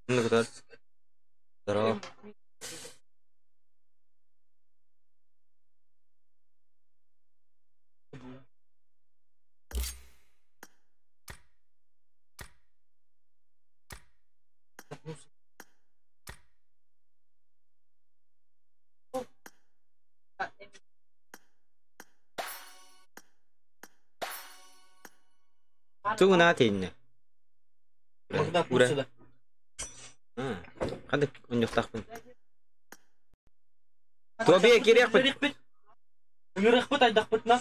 Ne kadar? Здорово. Тугуна тииннэ. Ура. Ханнык унньуктаахпын. Туобия кириэхпит. Ыҥырыахпыт айдахпытына.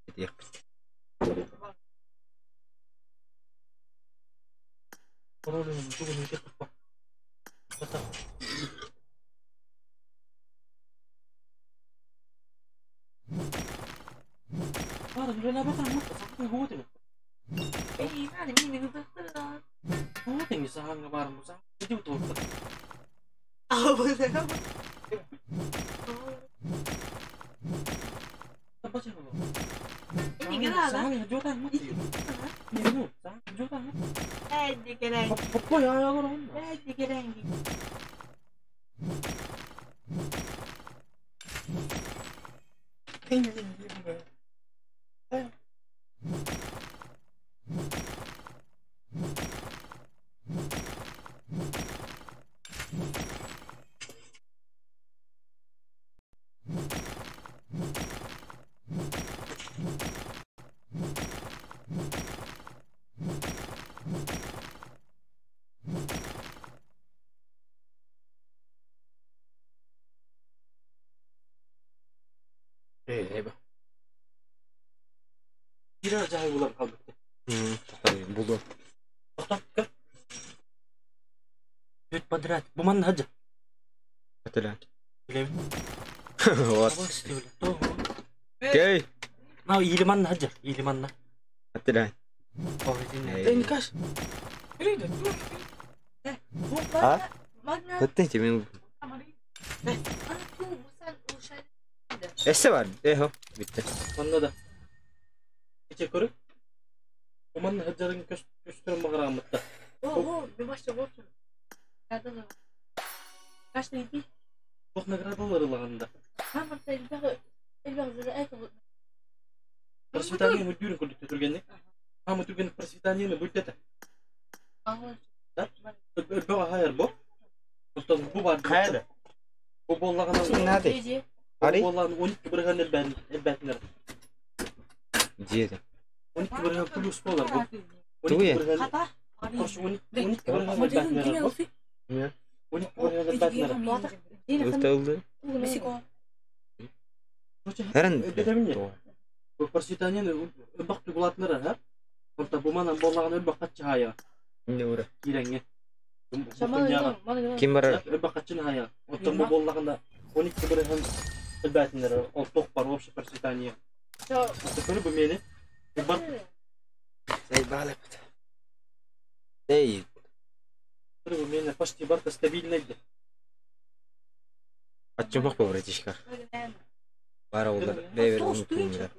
Этиэхпит. Булу. Түөрт подряд. Бу манна сылдьар. Өтөлөөн. Билэбин. Вот. Кей. На или манна сылдьар, или манна. Өтөлөөн. Ол итиннэ. А? Өттен кимин Эссе бар. Эхо. Бүтте. Манна да. Иче көрү. Бу манна сылдьарын көстөрүн баҕарааммытта. Туох наградалар ылаҕында. Процветание мүлдүүрүн көрдүктэ түргэнник. Хаама түргэнник процветаниены бүлдэтэ. Да? Өлбөҕө аһайар бу. Оттон бу бар. Хайда? Бу буоллаҕына Надо. бу Ари? буоллаҕына 12 бырыһан элбээн элбээтинэр. Дьиэтэ. 12 бырыһан плюс буолар бу. 12 Тугуя? бырыһан короче 12 бырыһан элбээтинэр бу. 12 бырыһан элбээтинэр. Ылта ылды. Короче, Хэрэн. элбэтэбин Бу процветаниены өлбөх тугулаатынар аһар. Онтон бу манан буоллаҕына өлбөх хаччы хаайа Не ура. киирэҥҥэ. Ким барар? Өлбөх хаччын хаайа. Оттон бу буоллаҕына 12 бырыһан элбээтинэр ол туох бар общее процветание. Оттон көрү бу миэни. Бар Эй, балык. Эй, көрү бу миэни почти барта стабильный де. Аччымах по братишка. Бара олар. Бэбер унутуңдар.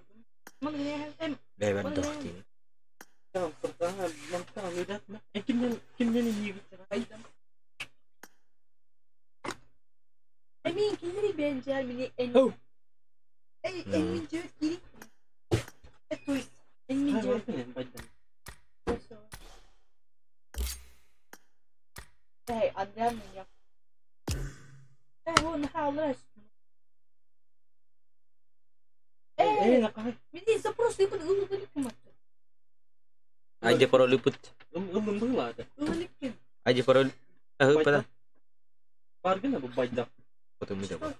Бэбер дохтин. Кимнен кимнен ийигит? Айди пароль пут. Ыллым быылаады. Айди пароль. Ахы пада. Бар гына бу байда. Потом мы забыл.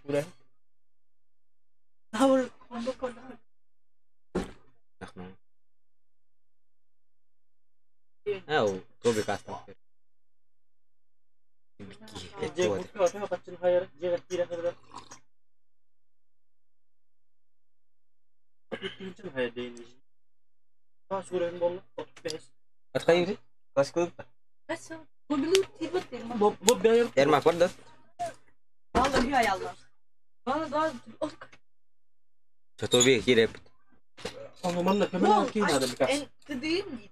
Ура. Нахну. Ау, тоби каста. Же бу атына качын хайар, же кире хырда. Кичен хайар дейин. Suureen болла 35. Атқайы Классик Nasıl? Mobilu tibet derim. Боб бәйер. Ермак бар да. Vallahi hay Allah. Bana daha Чотоби киреп. Ону манна көмөн кийин адам кас. En dediğim değil.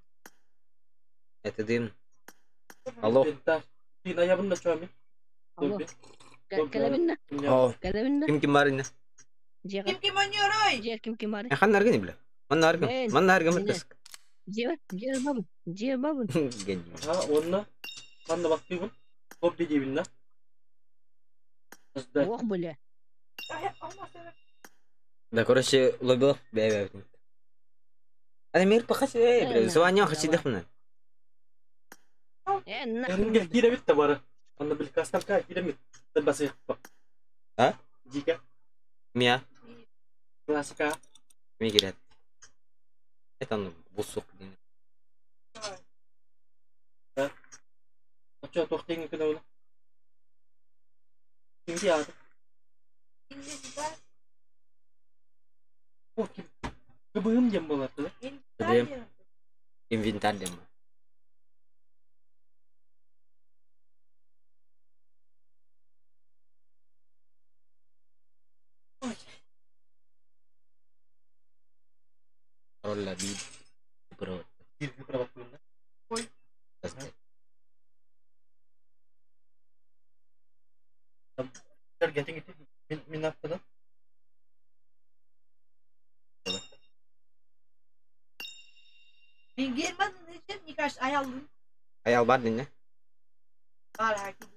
Это дым. Алло. Кийин аябында чуами. Алло. Кэлэбиннэ. О. Кэлэбиннэ. Ким ким бар инде? Дьиэҕэ. Kim kim oynuyor oy? Дьиэ ким ким бар. Хан наргын биле. Ман наргын. Мен. Ман наргын Мен. бит. Дьиэ дьиэ бабын. Дьиэ бабын. Ген. Ha, онна манна бактыйбын. Боб дедибинна. Азда. Ох бля. Ay Allah seni. Да, короче, лобил бе бе. Ана мир пахас э, бля, звоню хочу дыхна. Э нахуй. Эринге кире битте бары. Онна бил кастамка кире бит. Басык. А? Дика Мия, классика. ми кирет. Это ну бусук. Очо тохтеңи күнө. Кинди ады. О, ким? Кыбыым дем болар да. Dedim. Инвентарь дем. Ролла би. Бро. Бир күпүрө баттым да. Getting it. Min min after Ben girmeden için birkaç ay aldım. Аял бар дин, Var herkese.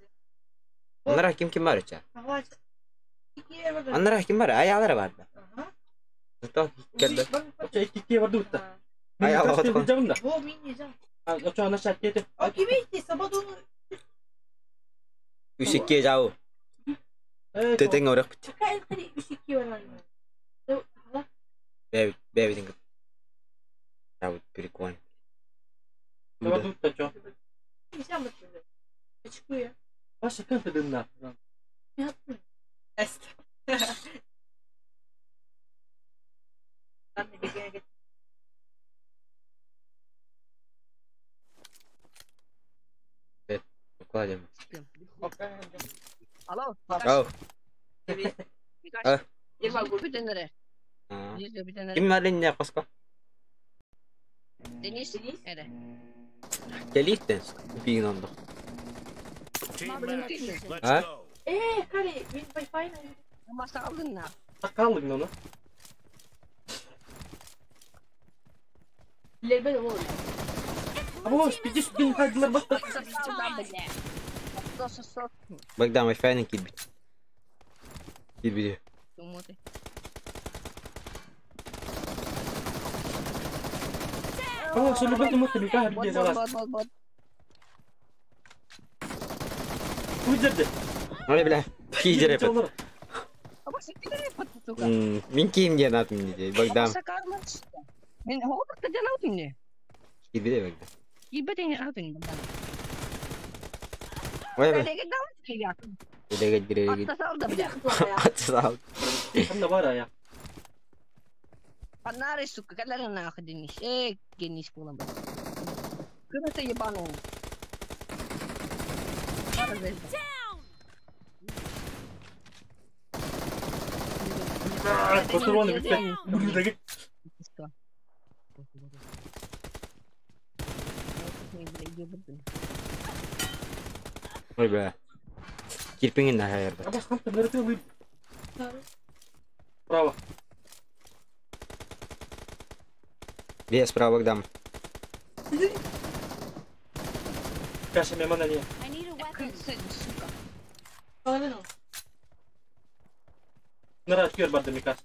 Оннара ким ким бар өчө? Hava İki yer var. Оннара ким бар? Аялар бар да. Aha. Зато келди. Очо икки икки барды утта. Ай, алла отко. Жабында. Bu mineceğim. Очо ана шаккете. O kimi itti? Sabah onu Үсекке жау. Тетең орық бит. Çıkar hadi üç iki var. Hava. Бе бе битин. Жау прикольно. Барды утта чо. Bir anlatıyor. Çıkıyor. Башы канты дынна. Ne yaptın? Est. Ben de bir gene Кладем. Алло. Ау. А. Бүтенере. Бүтенере. Ким бар дин коско? Денис. Эре. Келиттен. Пигин ондо. Team match. Let's А? go. Eee kare min Wi-Fi ne? Masa алдың на. Такалык нону. Level olur. Або, спидиш бин хайдылар бакта. Богдан Wi-Fi кирбит. Кирбит. О, шөлү бат мут мика Бот хабди бот залас. бот бот бот. Уйдерде. Ой, бля. Кидере пат. Абасы кидере пат сука. Мин кийим диэн атын дии Богдан. Абасы карман. Мен хоғдықта жан аутын не? Кирбиде Богдан. Кибетен аутын. Ой, бля. Деге даун кият. Деге дире. Атта салды бля. Атса. Ханна бар ая. Панары сука, калары нахуй Денис. Э, Денис була. Кырыты ебану. Котурону битте. Бурдеге. Ой, бля. Кирпиңин да хайыр. Абас ханта нерте лып. Право. Бе справа Богдан. Каша мемана не. I need a weapon. Сука. Bana ne oldu? Нара көр барды микас.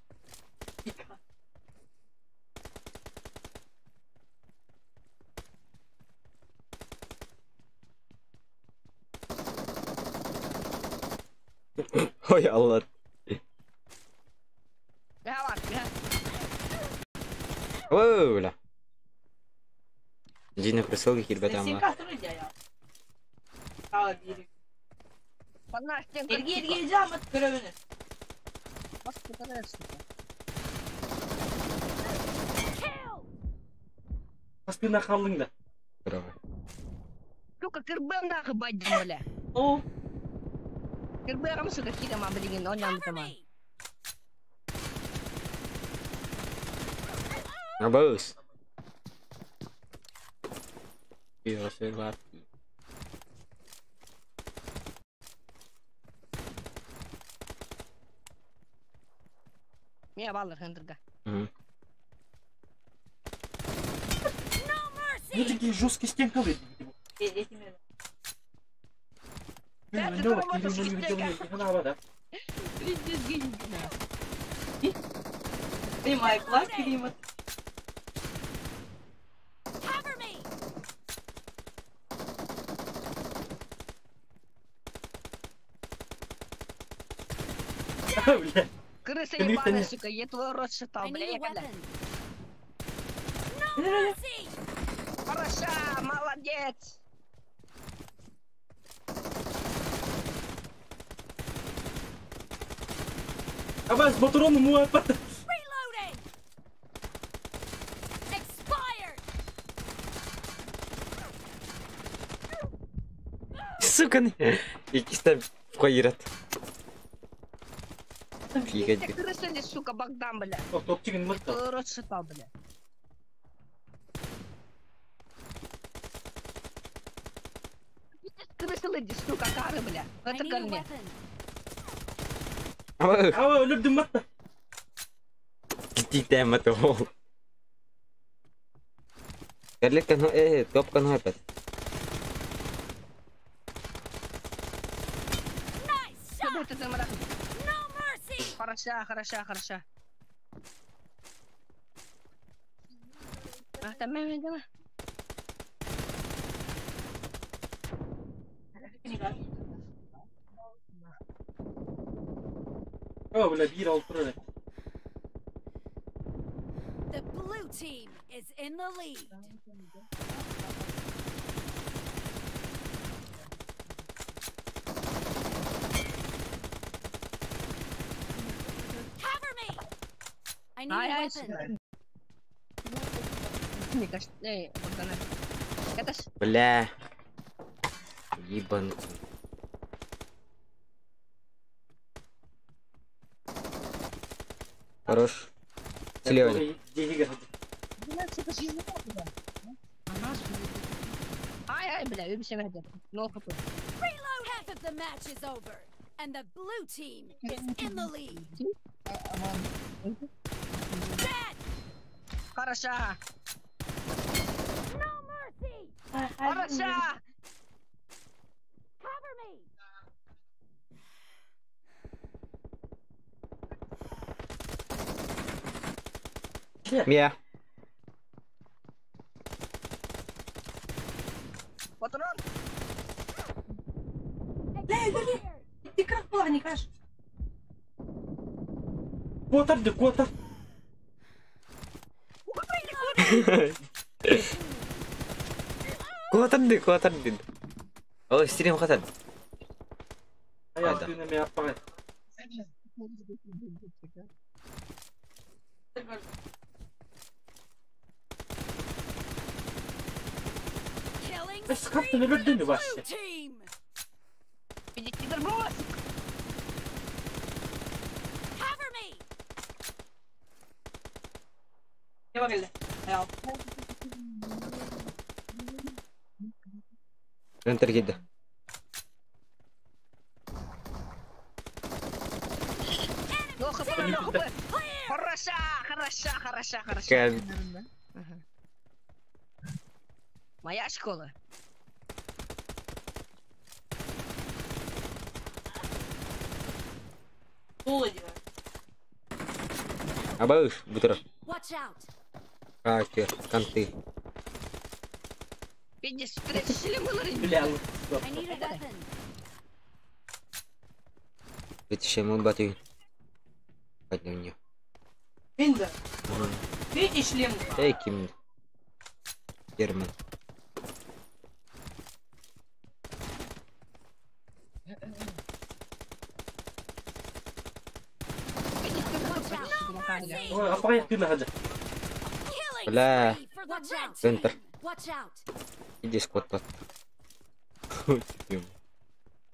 Ой, Алла. Бля, бар, бля. Ой, бля. Дина присылка кирбет Sen ама. kastını ya ya. Sağ ol bir. Панар, стенка. Ergi ergi geleceğim ama görevini. Бас, сука, сука. Kill. Хастына қалдың да. Браво. Сука, кырбым нахуй байдым, бля. О, Кырбым, сука, кида мам, блин, он нам Cover там. me! Абыс. Пиво mati. Меня баллар хендерга. Мгм. No Не mercy! такие жесткие стенка вы. этими. Да, ты робота Пиздец, гений, бля. Понимаю, класс климат. Cover me! Бля. Крыса Ты ебаная, не- сука, я твой рот шатал, I бля, need a я когда. weapon. No mercy! Хороша, молодец. Абас, батрону муапат. Reloading! Expired! Сука, Икистен қойырат. Ты крыса ли, сука, Богдан, бля. Топчигин мыкты. Твой рот шатал, бля. Пиздец, Крыса лыди, сука, кары, бля. I Это need a ко мне. weapon. Аба, өлірдім матта. Кититәмәт ол. Кәрлек топ опять. Nice Что shot! будет это, мрак? No mercy! Хороша, хороша, хороша. А, там я дела. Аба, бля, бир алып тұрады. The blue team is in the lead. Cover me! I need Ай, a ай, weapon. Мне кажется, эй, Богдана. Это ж Бля. Ебанутый. Хорош. Слева. Деньги. Бля, сука, жизнь, бля. Ага. Ай, ай, бля, выбейся на это. No хп. Reload! Half of the match is over, and the blue team is in the lead. Dead! Хороша. No mercy! Хороша. Cover me! Мия. Патрон. Ты как была, не кажешь? Куатар, да куатар. Куатар куатар. О, стрим хатан. Аяқ түйіне аппағай. Killing Эс, spree қаптын for the өлірдіні blue вообще. team! Иди, брось. Cover me! Я могла. Я. Центр киді. No хп, no хп. Хороша, хороша, хороша, хороша. Кәл. Ага. Моя школа. Соло делаю. Абыш, бутыр. Watch out! Хакер, конты. Пиздец, 30 шлем было. Бля, I need a weapon. Вытащим батю. Поднял нее. Винда. Третий шлем. Эй, ким. Герман. Пиздец, No mercy! Ой, аппағай түйіне хаджа. Killing Бля. spree for for the red Центр. team. Watch out. Иди скот под.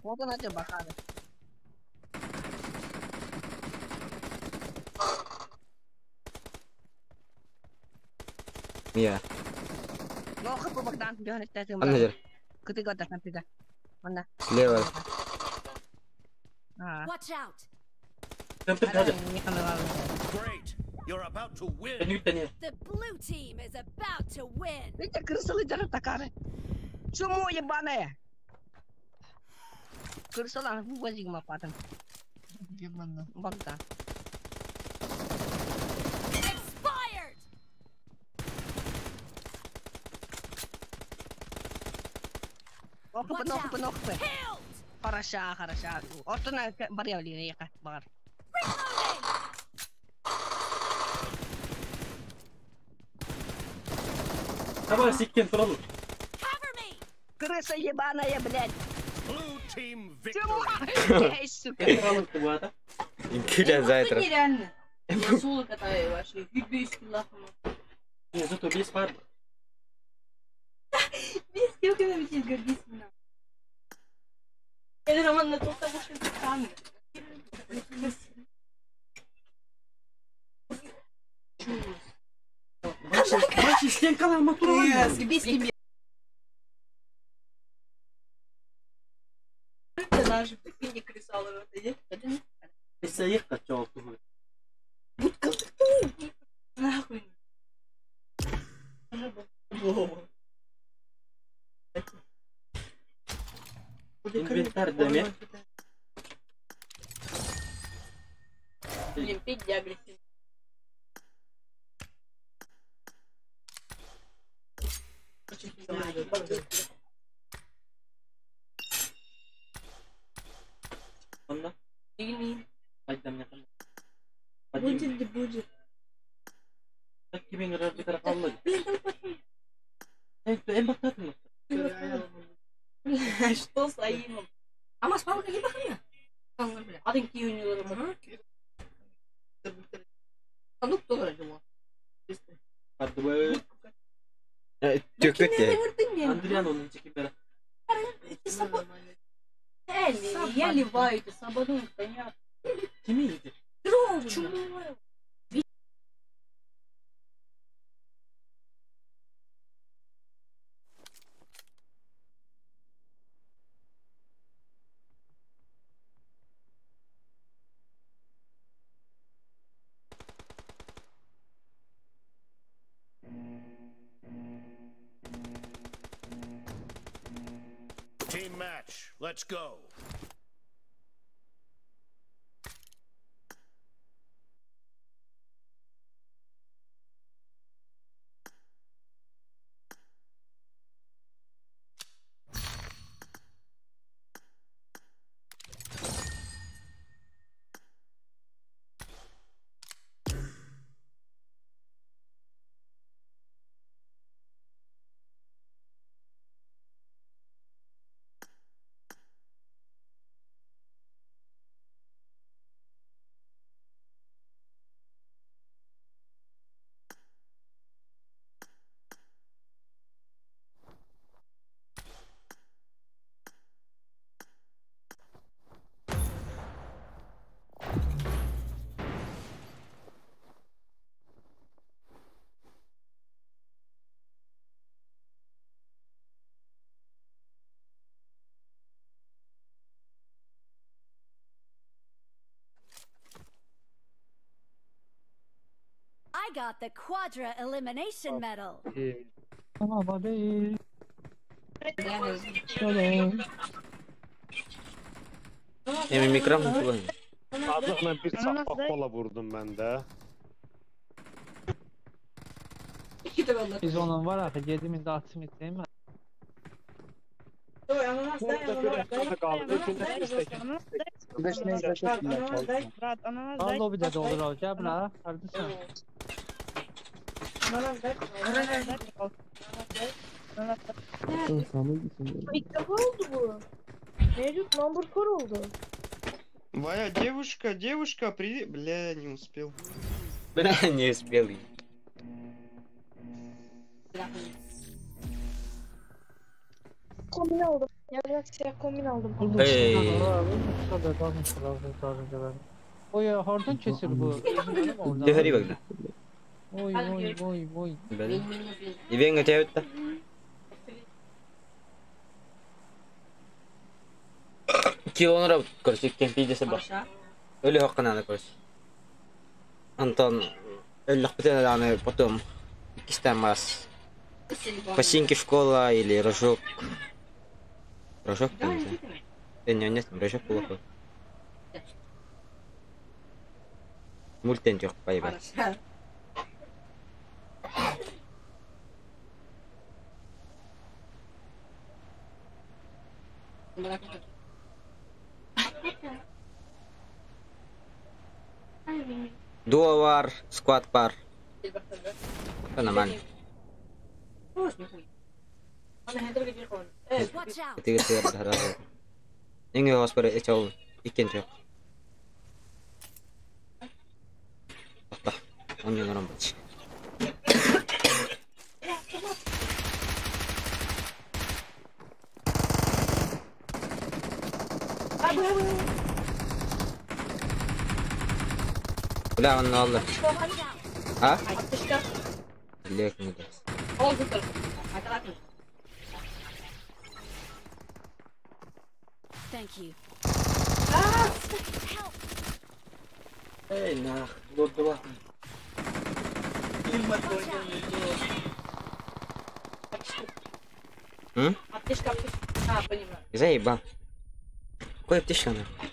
Вот она тебе бахана. Я. Ну, хп Богдан, Анна жер. Кытыга да компьютер. Онна. Слева. А. Watch out. Great. You're about to win. The blue team is about to win. Видите, крыса лидера такая. Чмо ебаная? Крыса лана, вывози мапатом. Богдан. Expired. Нохпы, нохпы, нохпы. Хороша, хороша. Ортона барьявли, яка, бар. Давай, сиккен туралы. Крыса ебаная, блядь. Blue team Чмо? victory. Эй, сука. Күлә завтра. Нереально. Я соло катаю вообще. Не, зато без пар. Без кем вообще гордись мной. Я Роман на том, того, что ты сам. Бачи, стенка на туралы. Без тебе. Даже прикинь, крысала в это, Нахуй. Инвентарь даме. Блин, пить диагрессив. Онна. Или Айдам якын. будет, не будет. Так кимин рар битер калды. Блин, там потом. Эй, эм бактатын. Бля, что с Аимом? А мы спалка не бахана? Один кию А ну кто родила? Бардыбы. Төкөт те. Андриан onun чеки бера. Я ливаю, ты сабану, понятно. Kimi yedi? Чему? Team match. Let's go. I got the Quadra Elimination Medal. Эми микрофон кулан. Adına bir çapaq kola vurdum mən də. Biz onun var axı 7060 değil mi? Al lobidə də olur o. Gəl bura. Hardasan? İlk defa oldu bu. Mevcut number 4 oldu. Вая, девушка, девушка, привет. Бля, не успел. Бля, не успел. Kombin aldım. Yarrak siyah kombin aldım. Buldum. Ey. Oy hardan keçir bu? Дөһөрий багда. Oy oy oy oy. Бәле. Ибен өтәбит. Килонра, короче, кемпи десе бар. Өлі хаққананы, короче. Антон, өлі аны потом кистен бас. Починки школа или рожок. Рожок, не знаю. Не, нет, рожок плохой. Мультен жоқ, поебать. Дуо бар, сквад бар. Это нормально. Watch out! Тиги Эңе хоспар эчол иккен жоқ. Тоқта. Он бач. Бля, он алды. А? Лек не даст. Thank you. Help! Эй, нах, лоббила. М? Аптечка, аптечка. А, понимаю. Заебал. Какой аптечка нахуй?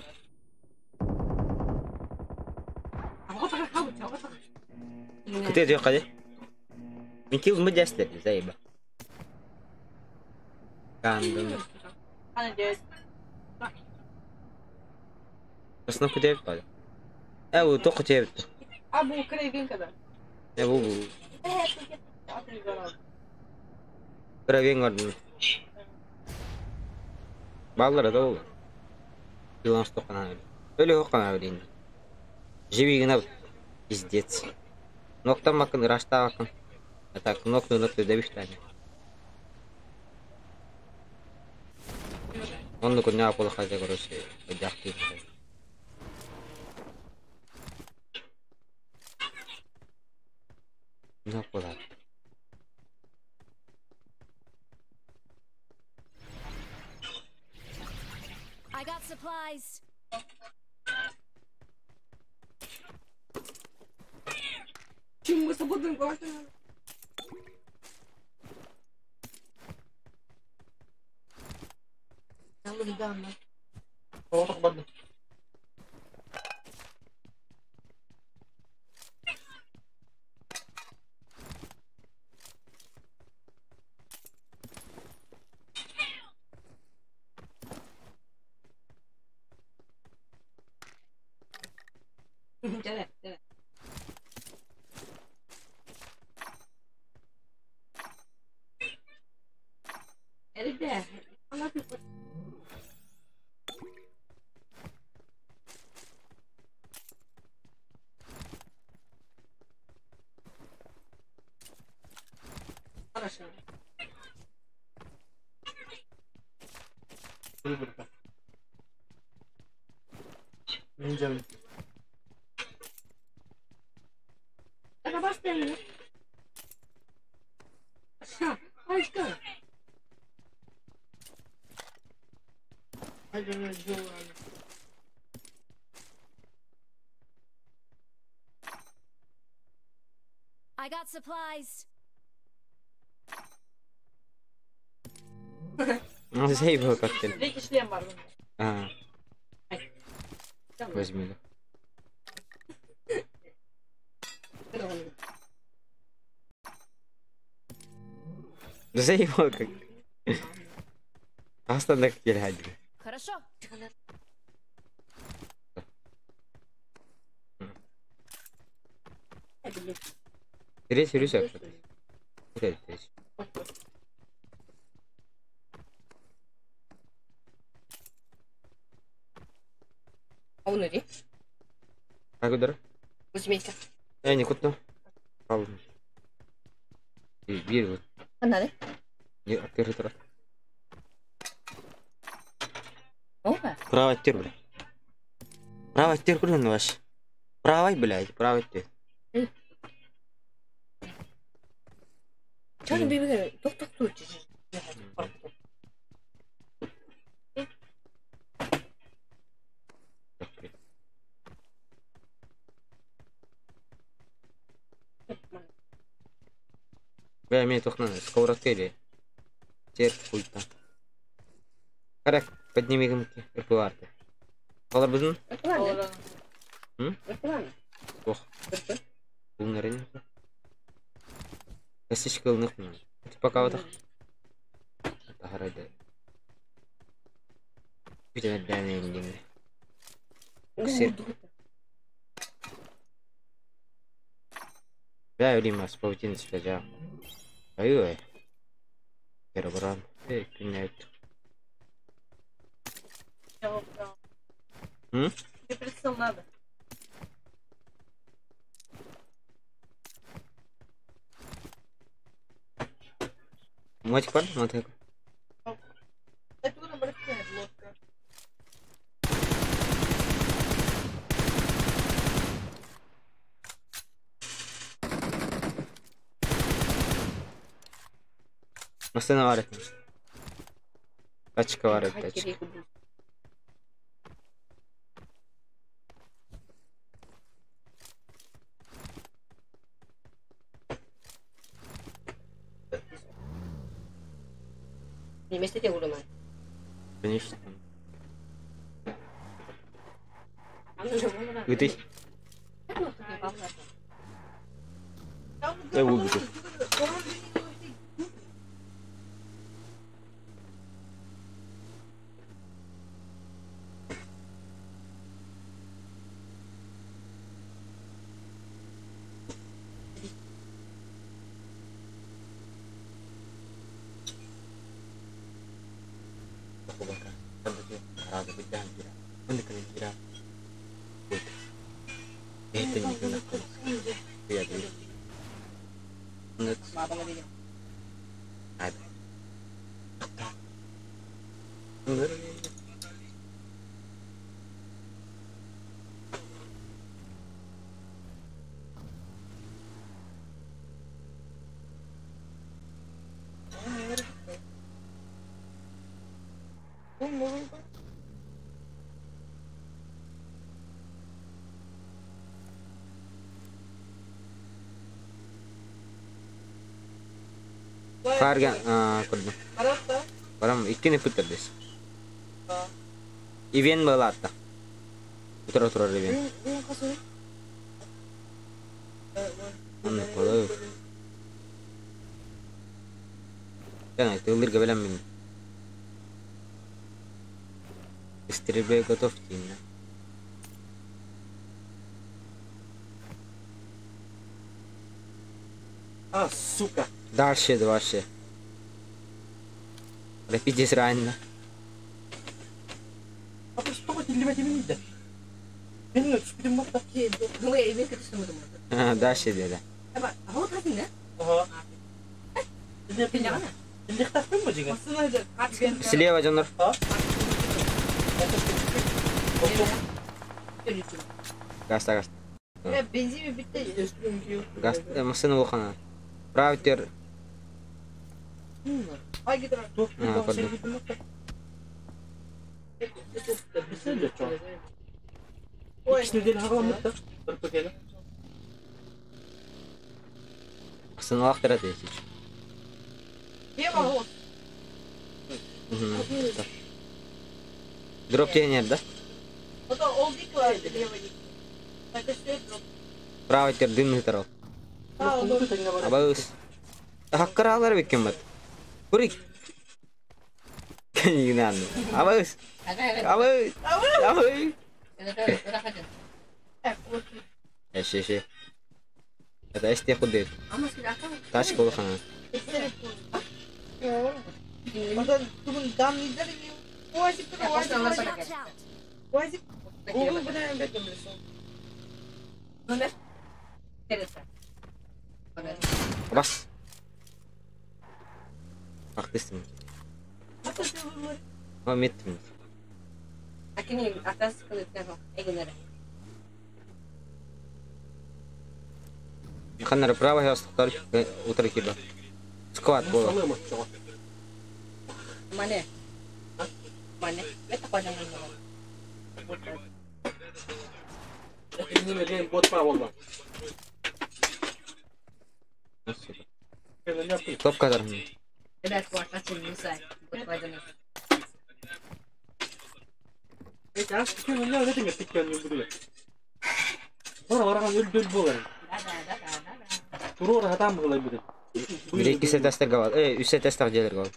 Кытыы жоқ қаде? Мен килл мы дәстер, заеба. Кандым. Основ күтәбит бады. Ә, бу тоқ күтәбит. А, бу кровинка да. Ә, бу кровин көрдüm. Баллары да ол. Килон стоқана өлі. Өлі хоқана өлі енді. Живи гына пиздец. Ноктан макын, рашта макын. А так, нокну, нокну, добишь тани. Он ну куня пола хазя, короче, подяхты. Ну пола. I got supplies. Чем мы свободным голосом? I got supplies. Заебал коктейль. Третий шлем бар. А. Возьми. Заебал как. Астана коктейль хади. Хорошо. Третий рюкзак. Третий. Ауныри. Агыдыр. Возьмите. Э, не кутно. Алын. Bir вот. Ананы. Не, открыт тұра. Правый тир, бля. Правый тир, куда ваш? Правый, блядь, правый тир. Чаны бибиге токток тур. Бля, мне только надо, сковородка или тер пульта. Карак, подними гымки, рпуарты. Алар бузун? М? Ох. Булнары не. Косичка ылных мен. Пока вот так. Тахарайды. Бүтін дәнен Ксер. Бля, өлейм ас паутина түспе Ай-ой. Перебран. Эй, күнәйт. М? Мне прицел надо. Мотик бар? Мотик. Это на большая лодка. Машина варит. Тачка варит, тачка. Немесе де уламай. Конечно. Ыты. Я выбежу. Харган, көрдüm. Барам, иккини пытырдыс. Ивен балатта. Утура турар ивен. Анны колы. Жаңа, тылдырга белем мен. К стрельбе готов деймін. А, сука. Дальше, дальше. Да пиздец реально. А просто да? Мен түспүтүм бакта. Дальше деди. Ага. Слева, Джонор. Газ, газ. Бензин битти. Газ, машина улахана. Правый тер. А, көрдүм. Машина улахтырат эти. Дроп тенер, да? Правый тер дымный тарал. Абыз. Хаккаралар беккен бат. Курик. Канигнан. Абыз. Абыз. Абыз. Эши, эши. Это эсте худет. Тачка улахана. Бас. Ақтыстым. О, меттім. Akini atas kılıkları eginere. Ханнары право ястыктар утыр киба. Сквад было. Мане. Мане. Это пожалуйста. Топ kadar. Evet, bu arada misal. Bu faydalı. Bir iki set tester gaval. Üç set tester gelir gaval.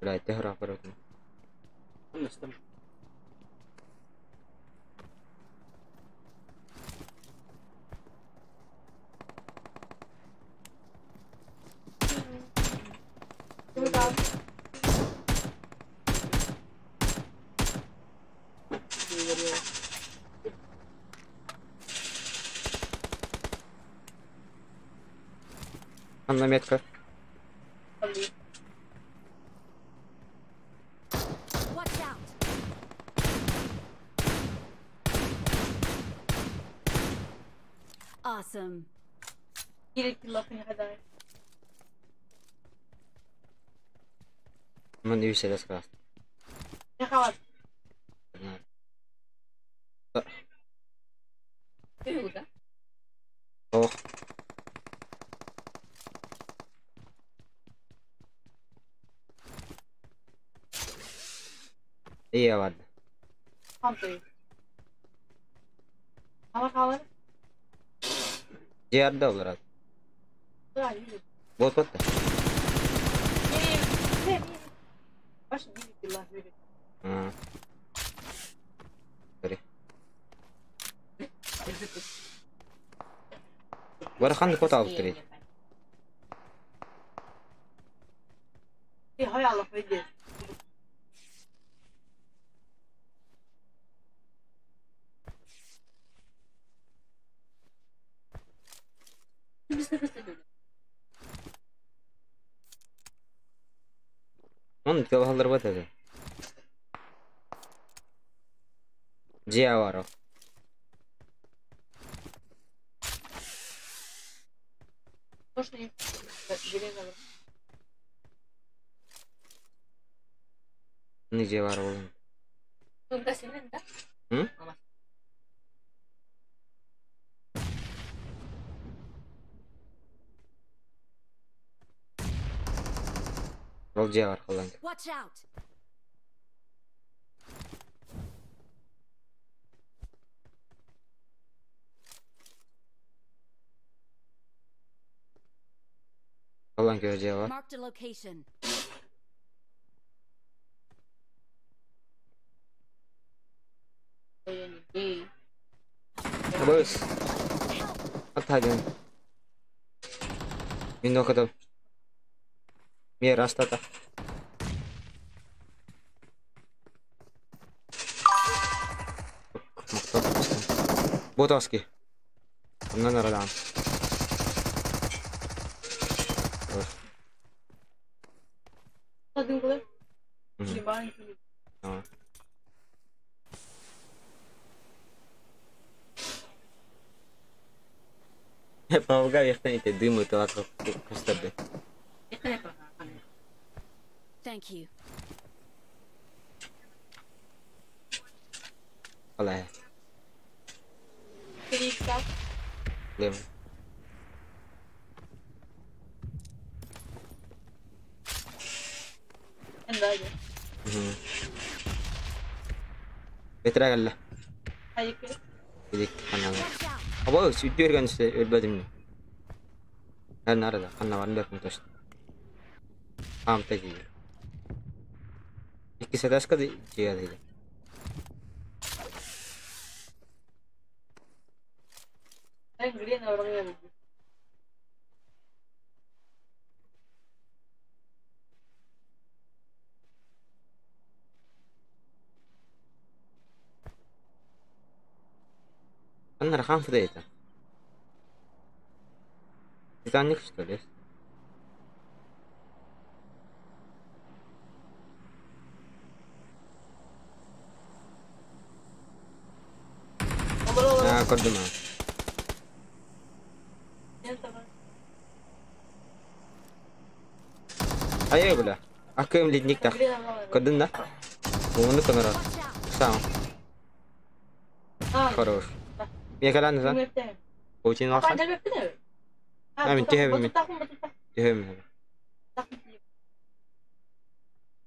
Блядь, ты гра коротко. Анна метка. Watch out! Awesome. Мен üç set tester. Oh. İyi vardı. Diğer de olur abi. Bot bot da. Hı. Sorry. Бархан кот алып турат. Он телгалар бат эди. Жия бар. Не жия бар oğlum. Hı? Ол жия бар қалан. Watch out! Қалан кө жия бар. Marked a location. Быс. Атадын. Мен оқыдым. Мен растата. Ботовский. Оннан арадан. Помогай, я не дымы, то кустарды. Thank you. Olay. Дым. Бетирагalla. Идик ханна. Аба сүддөргөн өлбөдүм. Эр нарада ханна барын беркин тош. Амта жи. Икки садаска жия дейди. Ханна рахан фрейта. Титаник, что ли? Olur olur. А, көрдүм. Ай, бля. Акым ледник так. Көрдүн да? Оны конора. Сам. Хорош. Мен калан за. Паутина алсан. А, мен түһәбин. Түһәбин.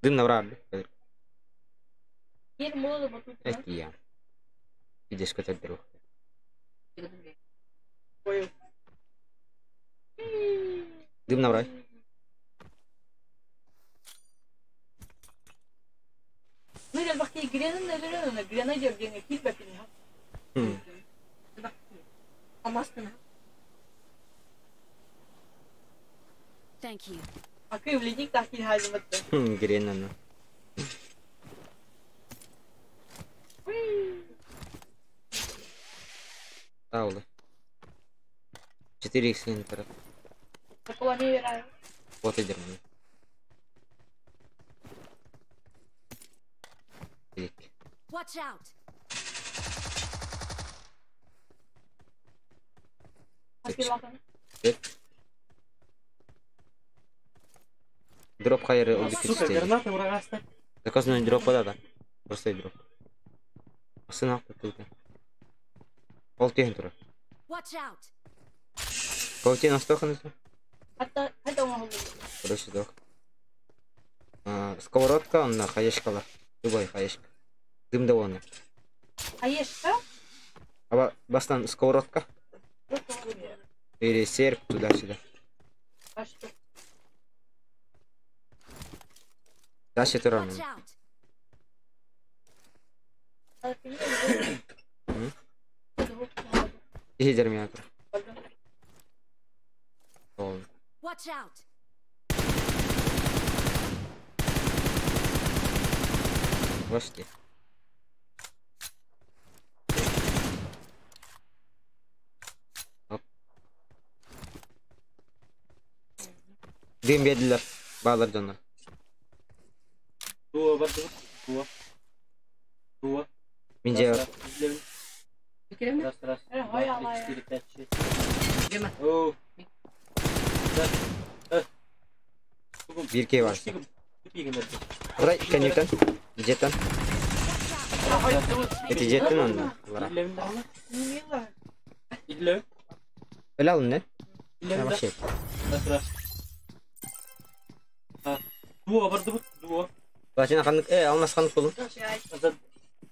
Дым набрали. Эти Идешь көтөр друг. Дым набрать. Ну, бахти гренен нелерен, грена жергене килбепин. Амастын. Thank you. Акы вледник так кил хазымытты. Гренен. Таулы. 4 х интер. Вот и дерман. Watch out. Дроп хайры Сука, граната врага оставь. Заказной дроп, да, да. Простой дроп. Сына тут. Ол тehen тура. Watch out. Паутина стоханы. Hatta hatta оңа Короче, док. Сковородка, он на хаешкала. Любой хаешка. Дым да оны. Хаешка? А бастан сковородка. Или серп туда-сюда. Дальше тура. Иди терминатор. Watch out. Вошли. Оп. Дым бердилер. Bağlar canlar. Дуа бар дуа. Дуа. Мен же бар. Раз, раз. Два, три, четыре, пять, шесть. О. Бир кей бар. Урай, коннектен. Жеттен. Эти жеттен онда. Öyle alın ne? Вообще. Раз, раз. Дуа барды бу, дуа. Латина ханнык, алмас ханнык болун.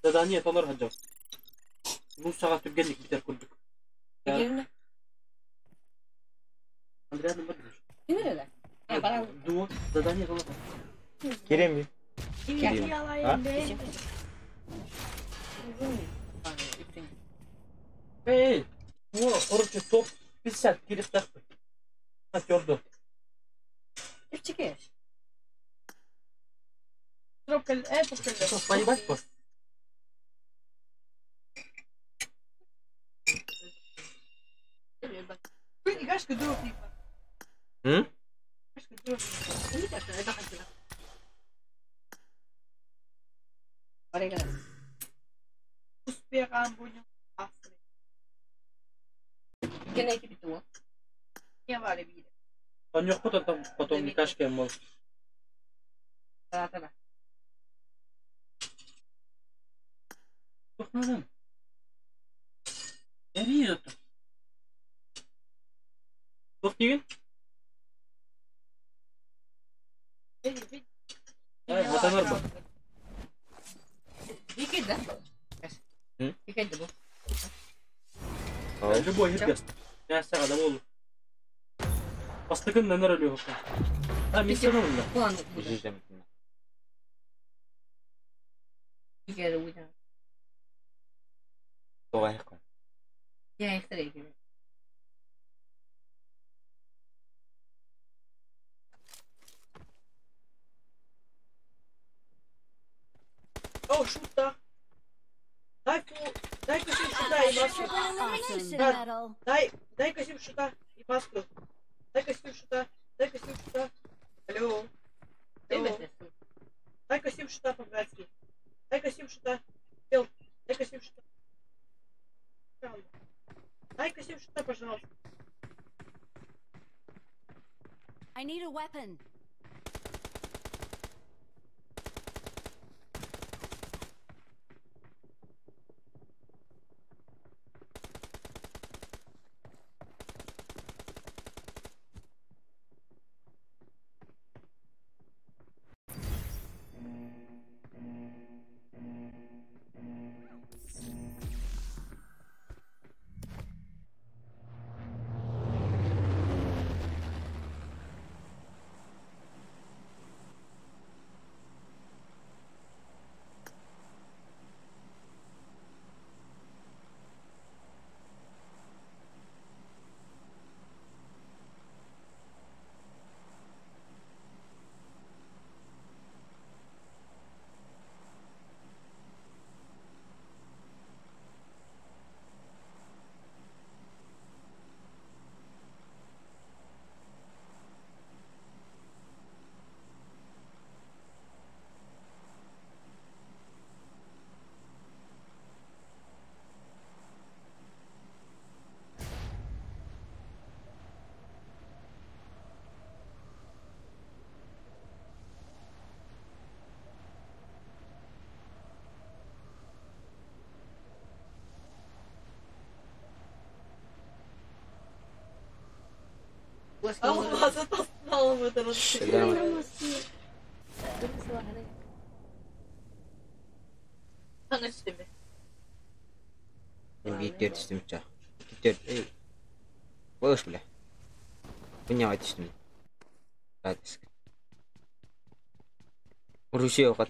Задание толар хаджам. Бу сага түргенлик битер курдук. Андреа бар. Дуа, задание толар. Кирем би. Кирем. А? Эй, дуа, короче, топ 50 кирip такты. Көрдү. Чекеш. Поебать просто. М? Он не хочет там потом не кашки мол. Nereye tuttu? Çok değil. Vatanlar bak. Любой гипгест. Я сага да болду. Бастыкын нанар өлү хокка. А миссия болду. О, шута. Дай-ку, дай-ку сюда, и Triple elimination Брат, medal. Дай, дай костюм шута и маску. Дай костюм шута, дай костюм шута. Алло. Алло. Дай костюм шута по-братски. Дай костюм шута. Бел, дай костюм шута. Дай костюм шута, пожалуйста. I need a weapon. Алмазы тастын Да. Мен биир түстүм ча. Төрт. Эй. Болуш биле. Буня түстүм. Радиск. Оружие окат.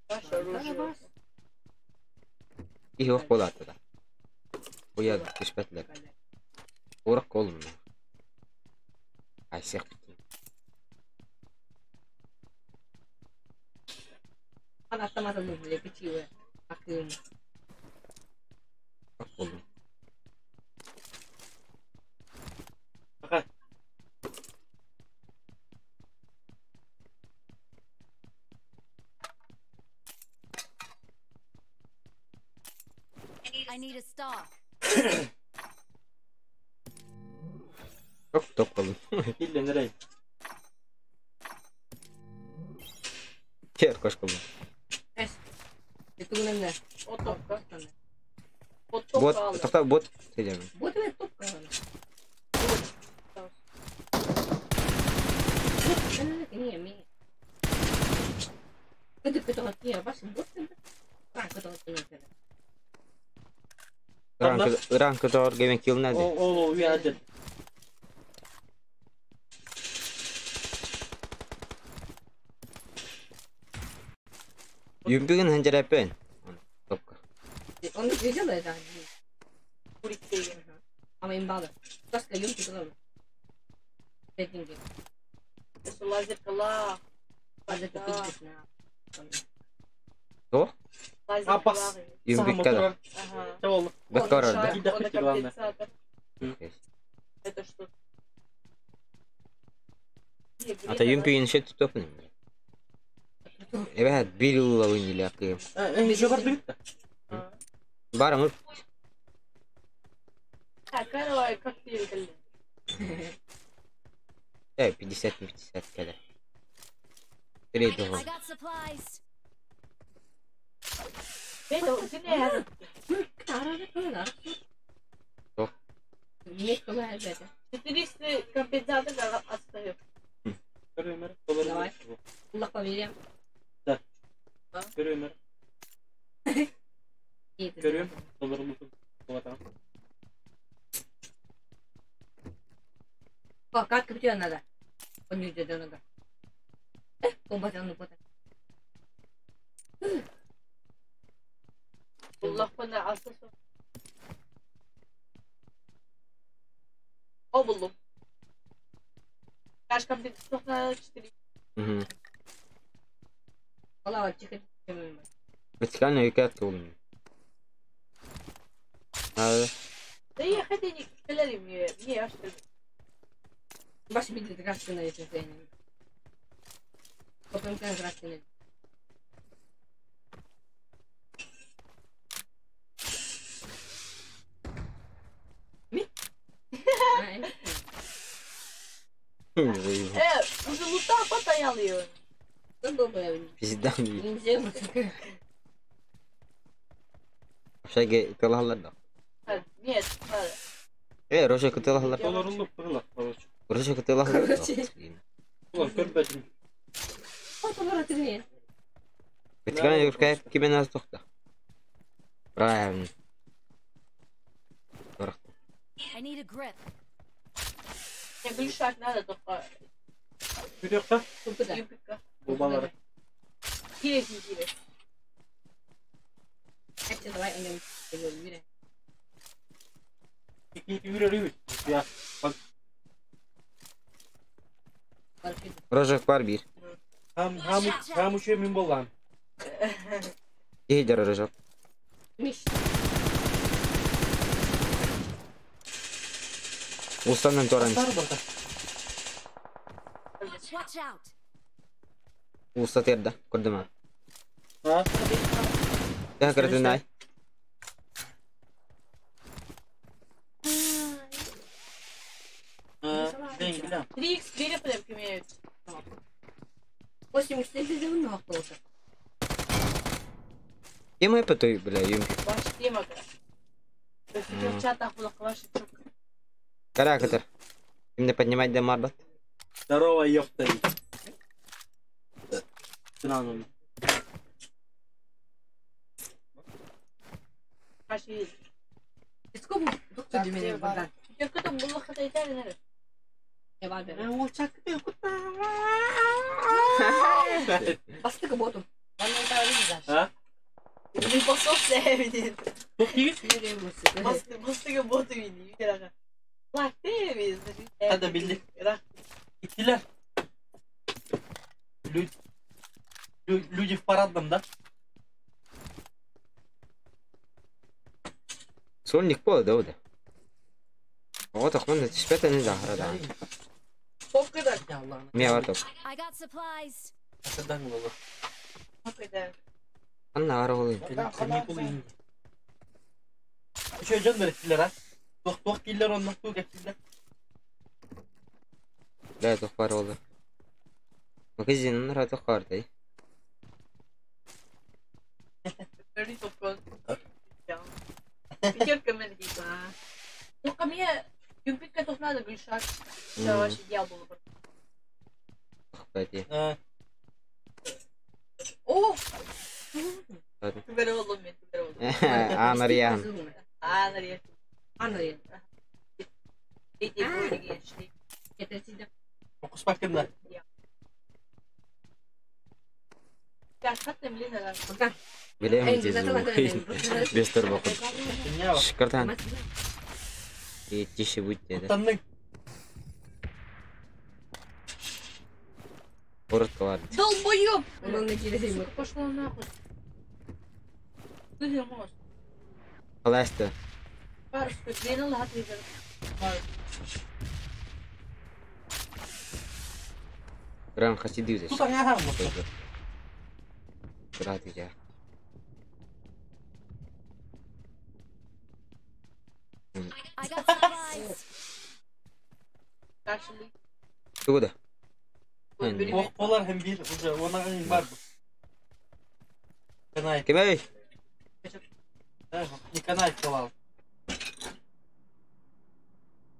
Ваше оружие. И ок болот да. Уя түшпөтүлөр. Урак колум. Айсек битин. Ок болдум. Пока. I need a stock. Ок топ болдум. Иллен рей. Кер кош болдум. Отопка. Бот, Отопка. токта бот дедим. Ранка тор гемен килнеди. Ол уя дед. Юмбигин ханжарапен. Топка. Он видел это? Курицей. Ама имбала. Тоска юмки тулам. Петинги. Лазеркала. Лазерка пичкис на. То? Апас. Юмбик када. Ага. Ол. Бэткор да. Кида главное. Это что? Ата юмбигин шет топун. Эбэт бир улабын или акы. Еще бар бит. Барым. Какая коктейль? 50 на 50 када. Три I два. got supplies. То? 400 компенсатор отстает. Давай. Улах поверим. Да. Көрөмөр. Көрөм. Доллар О, катка тебе надо. Он не идет надо. Он потом. Уллахпана асасы. О, буллум. Каш компенсатор 4. Угу. Ола, тихо. Вертикально юкат кылын. Надо. Да я хотя не кэлэр мне, мне аж Баш видит графты на этой сцене. Потом ты графты. Уже лута потаял ее. Пизда. Шаги кылалар да. Нет, надо. Рожа кытылалар. Олорулук быгылар, короче. Рожа кытылалар. Короче. Улар көрбөтүм. Вертикально юкат кимен аз тохта. Правильно. I need a grip. Мне глушак надо только. Күтөккө? Юбка. Бубалары. Кирек не кирек. Давай, Я. Рожок бар бир. Хам хам хам уче мин болған. Кейдер рожок. Устаннан торан. Watch out. Уста терда, көрдүм. Ha? Та көрдүн ай. Ben bilem. 3x бере прям имеют. 8 3 остался. Кем эпэ бля, юм. Ваш тема. То есть в чатах было ваши чук. Каракатер. Им не поднимать да марбат. Здорово, ёпта. Сынаным. Ваши. Сколько доктор меня вода? Я кто-то было хотя наверное. Бастык боту. А? Не пососся, Тух тигит? Бастык боту види. Лак ты Hadi bildi. Gittiler. Люди в парадном, да? Сольник пола да да. Вот ахман түспәт әне захара да. Попкада. Мен бар топ. I got supplies. Атадан болду. Попкада. Анна ары болайын. Каникулы инди. Еще жон береттилер, а? Тох тох киллер онна ту кеттилер. Да, тох бар oldu. Магазинин ра тох бар дай. Көрү топкон. Пятерка мен дейт. Только мне юмпикка тох надо гүлшак. Все вообще идеал было бы. Кстати. О! Түбәрі болдым мен, түбәрі болдым. Анарьян. Анарьян. Анарьян. Окус бакында. Билем тез. Без торба Шикардан. И тише будьте, да. Танның. Коротко ладно. Долбоёб! Он на кире Пошла нахуй. Ты не можешь. Қалайсты. Парочку, две латы. Прям хасиды здесь. Тут ага. Здравствуйте. I got supplies. Actually. Куда? Ох, болар hem bir уже она бар. Канай. Кемей? Не канай кылал.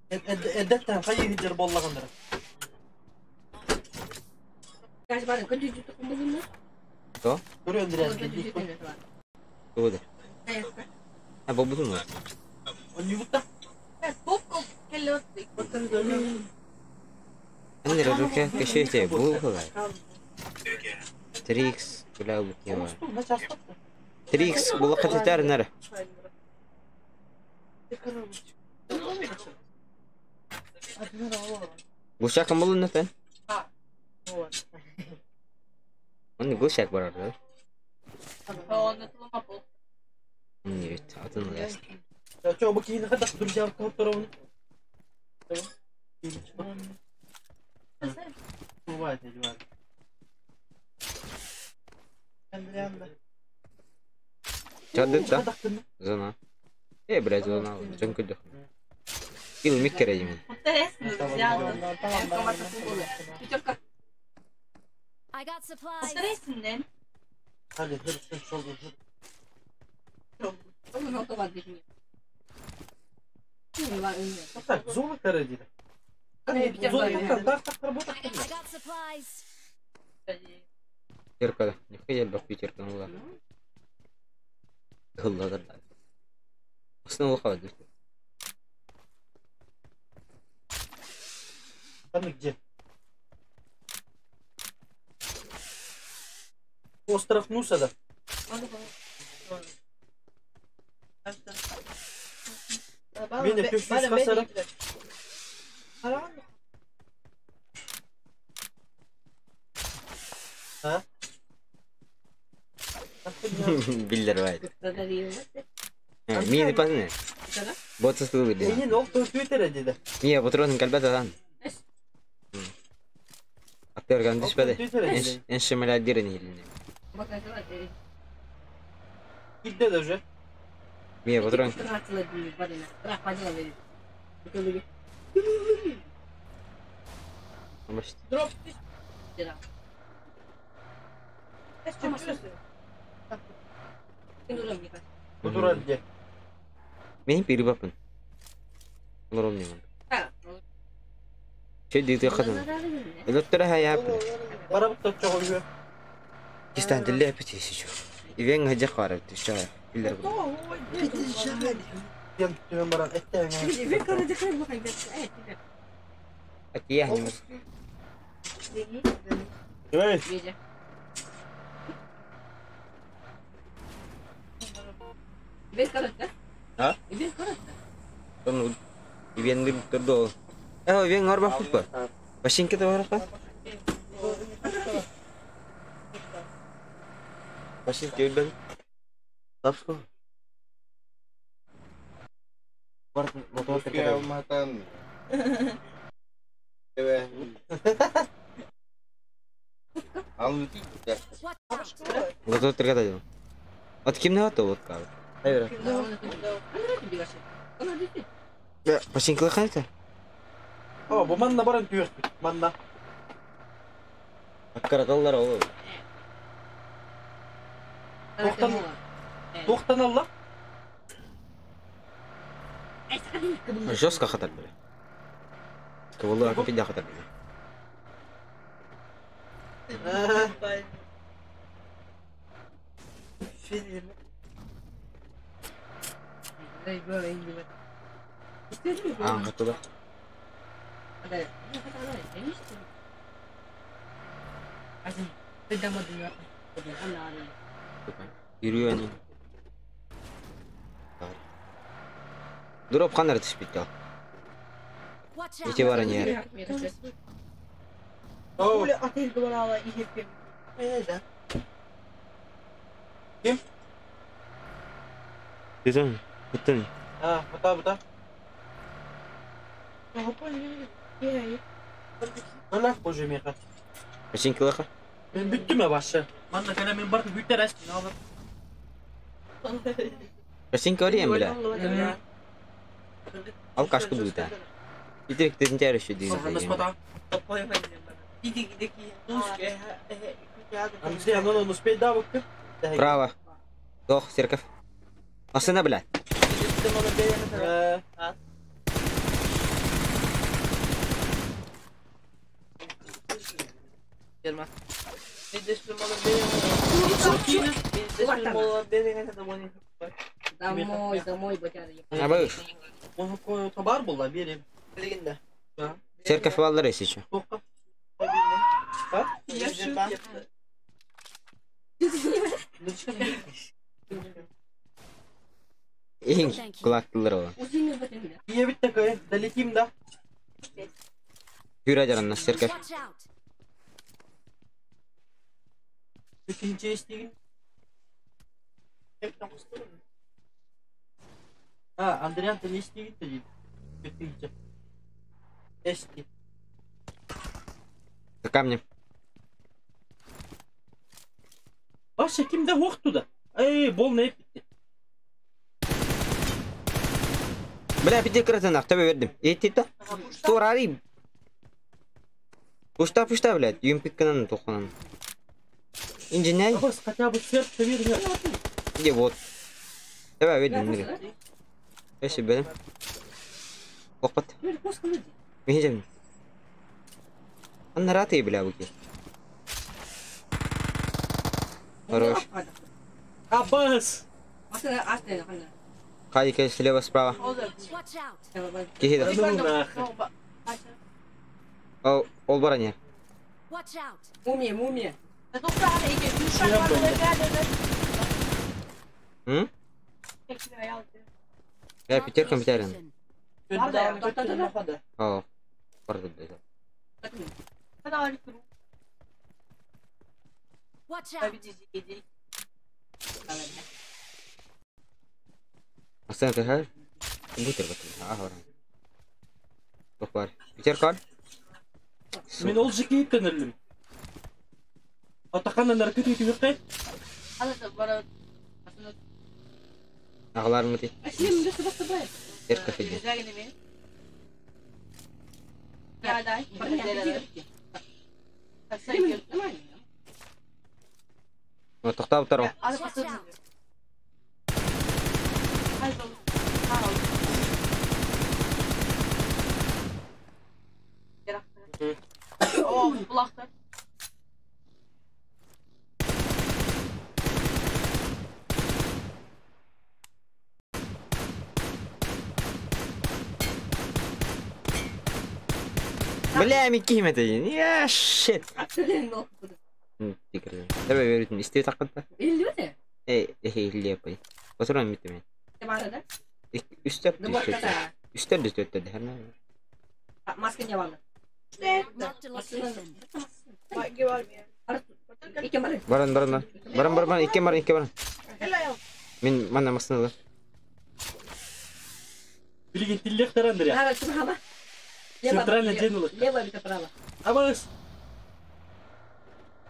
Эдеттен кайы хиджер боллагандар. Каш бар, көтү жүтү кумбулунду. Что? Көрөндүрәз. Куда? А бобутун му? Он не будто. Топка келет. Андре руке кешете бул кылай. 3x бля букева. 3x була катетер нere? Гушак кым булун нетен? Оны гушак бар orada. Нет, атын лес. Чё, бу киһини хадах друзья торовну? Бывает, бывает. Чадыт да? Зона. Блядь, зона. Жон күдөх. Кил миккер эймен. I got supplies. Hadi hır hır sol hır. Так, зона карадина. Зона так, так, работа. I got supplies. Теркада. Не хотел бы пятерка, ну ладно. Хылладыр. Основа қалады. Там где? Остров Нусада. Меня пишут хасара. А? Биллер байт. Мини пасны. Бот сыстылы били. Эйин ол Твиттере dedi. Мия патронын калбата дан. Актер түспәде. Эн шемәлә дирен илне. Gidde de уже. Мия патрон. Дроп. Кутурал где? Мин пирибапын. Олором неман. Че диде хатын. Электр хая. Барабыт тотчо койду. Кистан диле пити сичу. Ивен хаҗа карап төшә. Биллер. Дем түбән баран эттә. Акия ним. Эй. А? Тому ивен дим турдо. Э, ивен горба футбол. Башинке то барапа. Башинке үлбән. Тапско. Бар мотор Алматан. Мотор тергәдә. От кимне аты вот кал. Hayır. Башинке кайта? О, бу манна баран түйөк. Манна. Аккараталлар ол. Тоқтан. Тоқтан алла. Жестко хатар бile. Кывылы акы пидя хатар бile. А, готово. Yürüyor hani. Дроп ханар түспейді ал. Watch out. Ете бар они. Оля отель говорила и Ким? Деден, буттun. А, бута бута. Öyle боже меха. Башинке лаха? Мен бүттүм я башы. Манна кана мен бардым бүттер әс. Не алып. Башинке орыйм бile. Ал кашкы бута. Итерек дедин тәрі еще дейін. Андрей, ну он успеет да бакты. Право. Дох, церковь. Асына, бля. Домой, домой, батя. Абы. Оны табар булла берем. Церковь баллар еще. Ең кулактылар ол. Ие бит такая, долетим да. Юра жаранна церковь. Watch out. İkinci isteyeyim. А, Андриан, ты не исти дейді. Эсти. За камнем. Вася, кимде жоқ туда? Эй, бол не бітті. Бля, пяти красанах, тебе вердим. Эти то. Турари. Пушта, пушта, блядь. Юмпикканан тоханан. Инженер. Абас, хотя бы сердце верни. Где вот. Давай, вердим. Я себе. Опыт. Михижем. Аннараты, бля, буки. Хорош. Абас! Хадика слева, справа. Кихида. О, ол баранья. Мумия, мумия. М? Я пятерком пятерен. О, пардон. Астана ты Компьютер в Тохвар. Пятерка? Мен ол жеке еттен Атақаннан әркет өтіп өтті? Ағаларым өте. Пятерка фиде. Тоқтап тұр. О, бұлақты. Бля, миким это. Я shit. Давай верить, исти таққытта. Эй, эй, лепой. Посрон митеме. Үстер үстер дүстер дәһәрнә. Маска не валды. Баран, баран, баран, баран, икке баран, икке баран. Мин мана масканы. Билген тиллек Андрея. Центральный день улы. Лево или право? Абас.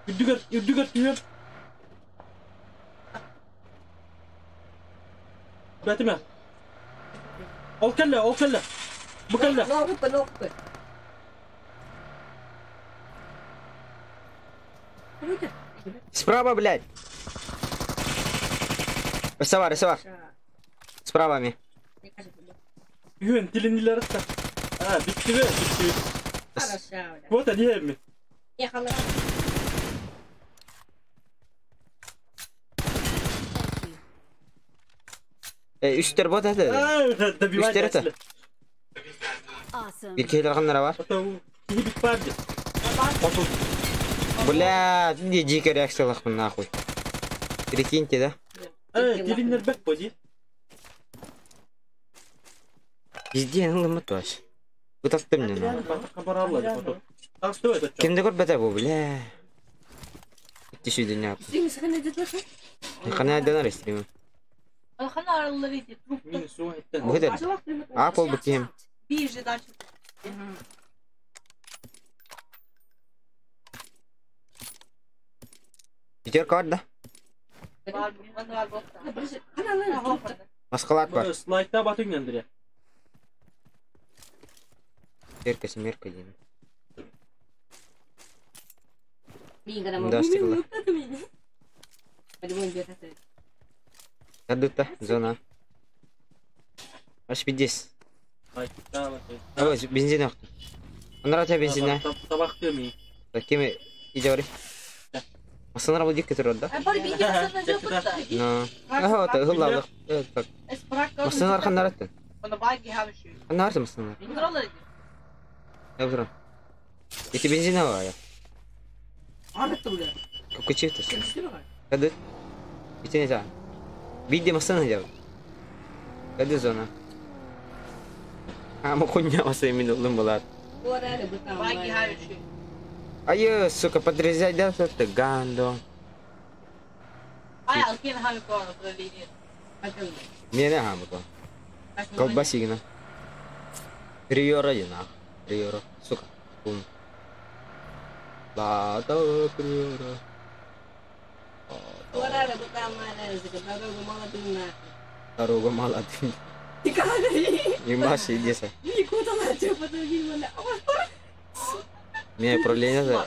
Үдүгер, үдүгер түйер. Бәтіме. Ол кәлле, ол кәлле. Бу кәлле. Ногу, ногу. Справа, блядь. Рисовар, рисовар. Справа ми. Юен, тілінілер атта. А, бітті бе, бітті. Вот они ми. Үстер бот это. Үстер это. Bir kere kanlara var. Бля, где дикая реакция лахман нахуй. Прикиньте, да? Дилинер бек поди. Везде ну лыматуаш. Бутастым мне нахуй. Кимде көр бете бу, бля. Итти дня. Хана донар истрим. А пол бутим. Пятерка да? Маскалат бар. Слайдта батың Андрея. Пятерка, семерка один. Да, стрела. Адута, зона. Аш пиздец. Ой, бензин ақты. Онара бензин. Табақты ми. Кеме иде бари. Масынар бұл дикке тұрады да? Ну. Ага, это гыллалык. Так. Масынар ханнар атты. Ханнар атты масынар. Я бұтырам. Эти бензин ава я. Какой чифт? Кады? Итене та. Бидде масына жабы. Кады зона. А, мы хуйня вас именно улым была. Ай, сука, подрезай, да, что ты, гандо. Миэнэ хаамыта. Колбасигина. Приора дина. Приора. Сука. Бум. Лада приора. Дорога мала. Имаш иди са. Меня управление за.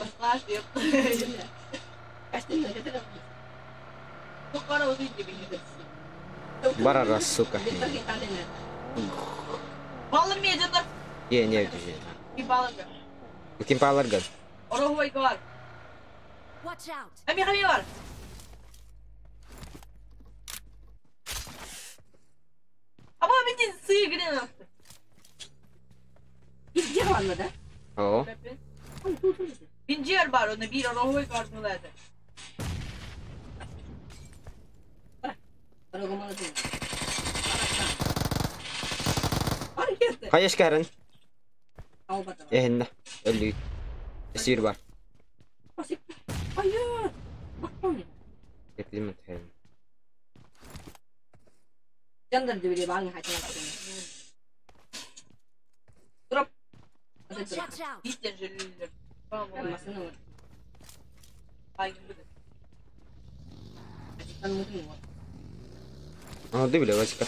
Барара, сука. Не, не, не. Ким паларган? О. Хайаш кәрін. Эхинна. Өллү. Эсир бар. А, ты бля, Васика.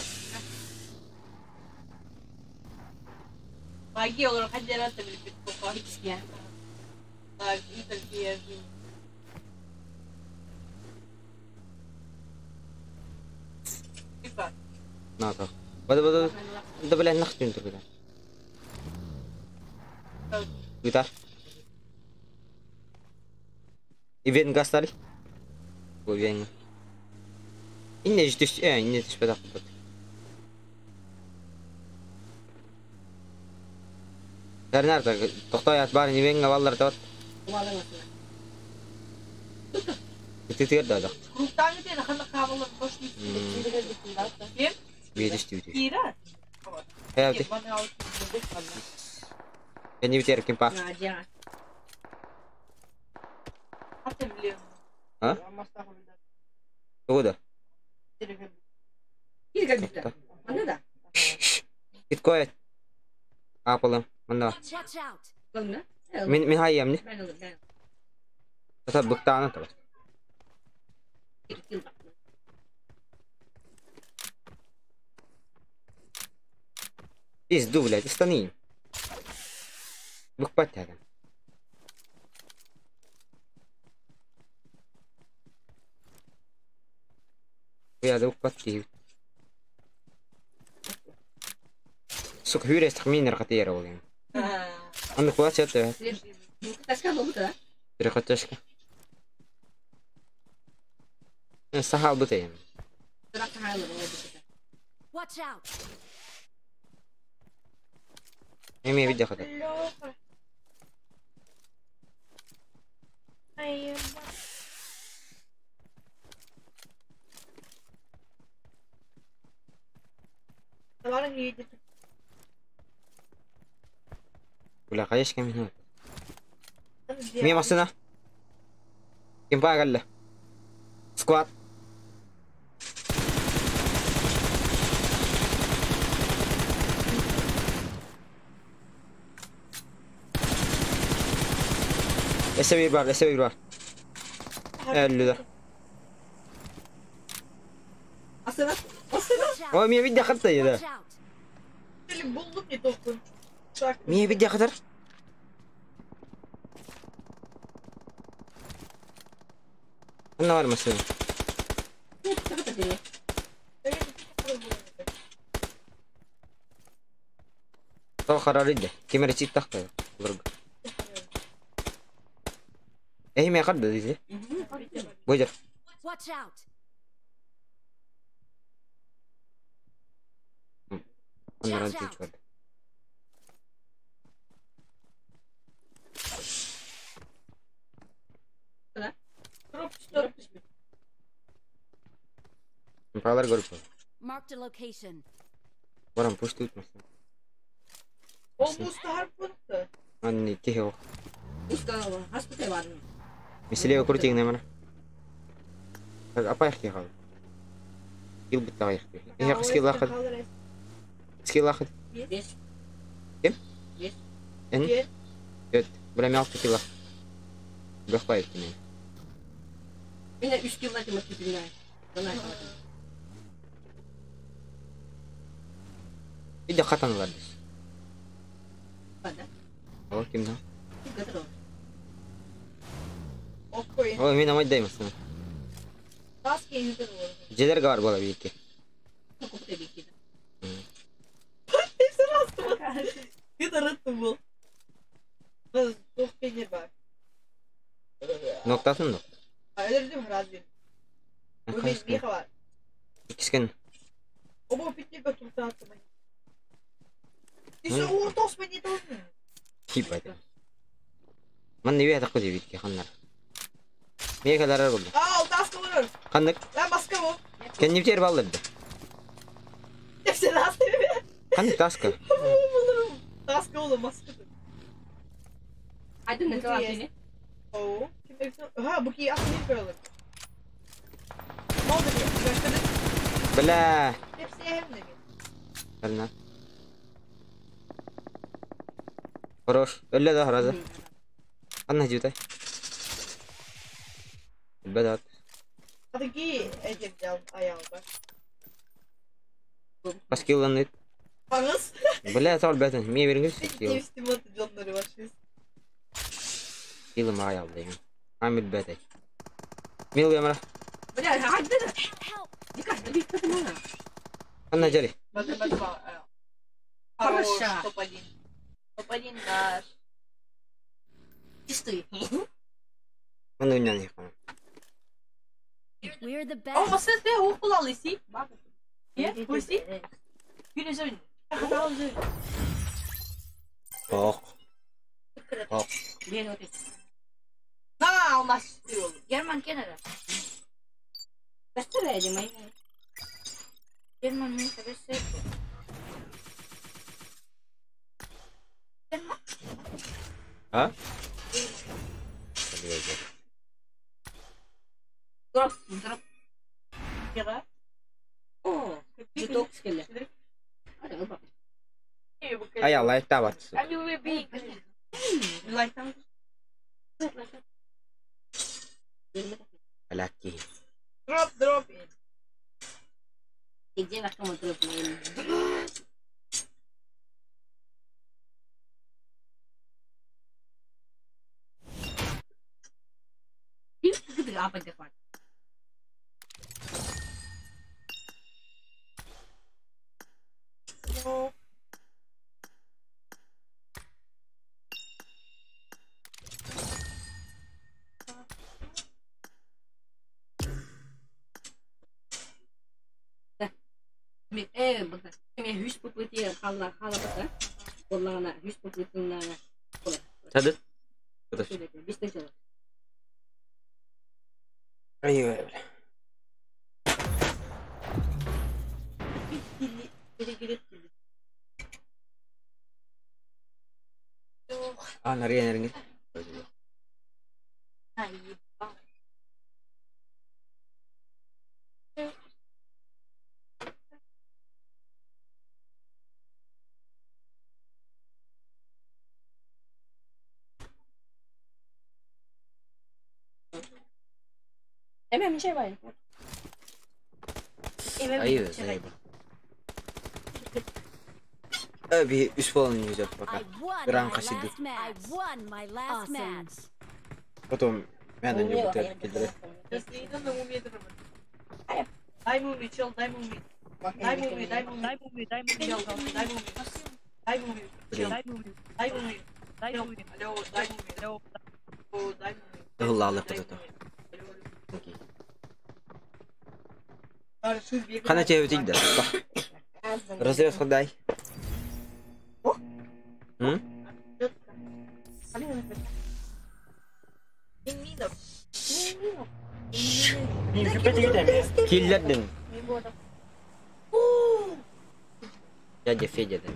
На, так. Бада, бада. Да, бля, нахуй ты бля. Гитар. Ивен гастали. Ивен. Инне житиш, инне тиш бада кубат. Тернер так, тохтой бар ивен гаваллар тават. Титер да да. Бедиш тибити. Хәйти. Кәни битер кем па? А? Куда? Кит кой. Апалым, мында. Мин мин хайям не? Та быктааны табат. Пизду, блядь, останови. Быкпать тяган. Я да быкпат киһи. Сука, хүрээс тахмин рахатыяр болген. Аны куа чат. Перехоташка. Сахал бутайым. Watch out. Эми видео хата. Бля, конечно, кем Ми машина. Кем пагалла. Сквад. Эсе бар, эсе бар. Әллі да. О, мен видео хатта еді. Мен видео хатар. Анна бар машина. Тоо харар иде. Кемер чит тахта. Эй, меня как дадите? Бойдер. Watch out. Marked a location. Барам пусть тут машина. Анни, тихо. Мислево крутик, наверное. Апай хал. Кил бутта яхты. Их скилл ахад. Скилл ахад. Бес. Ким? Бес. Эн? Өт. Бля алты килла. Бөхпай мен. Мен үч килла тема түбүнә. Иде хатанлар biz. Бада. О, ким да? Готово. О, мен амайдаймын. Желер бар бола бийки. Ноктасын нок. Икискен. Хипа. Ман не бия такы битки ханнар. Мекалар болды. Ал, таска olur. Ханнык. Lan maske bu. Kendim ter ballardı. Hepsi taska. Ханнык таска. Bulurum. Taska oğlum maske. Aydın ne kadar Oo. Kim Ha bu ki aslında bir olur. Ne oldu ki? Başladı. Бля. Hepsi hem de mi? Kalna. Хорош. Öyle да раза. Анна жутай. Бедат. Hadi ki Ecem can ayağında. Паскилланит. Ağız. Бля, сал бәтен. Мие бериңиз. Geçtim atı canları başlıyoruz. Килым аялды. Амил бәтей. Мил ямара. Бля, Aydın. Dikkat, bir kadın ona. Анна жари. Бада бада. Хороша. Топ-1. Топ-1 наш. Чистый. Анна унян яқана. We're the О, best. масы ты ухулалыси. Е, пуси. Күнү Ох. Ох. Ben öte. На, у нас Герман Кеннеда. Göster edeyim. Герман мен табесе. А? Drop, drop. Гера. О, жуток скеле. Hadi bak. Ай, лайк табат. Лайтам. Алаки. Drop drop in. Gece başka motor Apa defa? No. Мен хүс попыти хала хала бата. Боллана хүс попытына. Садыт. Бистен чала. Ай, бля. А, нария нария. Эме şey var. Ай, заеба. Би үс болон yüzөп пока. I won Гран my хасиды. last match. I won my last match. Потом мен не бутер килдере. Дай муми, чел, дай муми. Дай муми, дай муми. Дай муми, дай муми, чел, дай муми. Дай муми, чел. Дай муми, дай муми. Дай муми, алло, дай муми. Алло, дай муми. Ыллалы кытыты. Кана тебе да. Разрез ходай. М? Киллердин. Дядя Федя, да.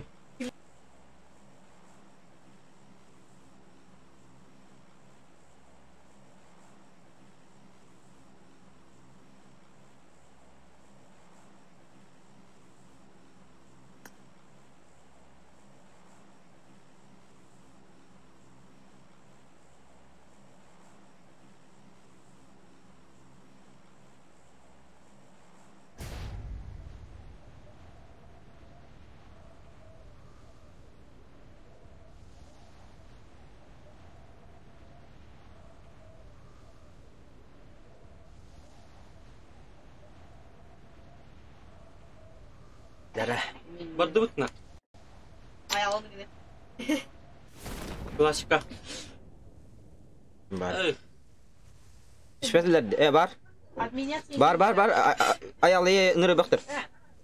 Бардыбытна. Классика. Бар. Түспэтилер бар. Бар бар бар. Аялы ныры бактыр.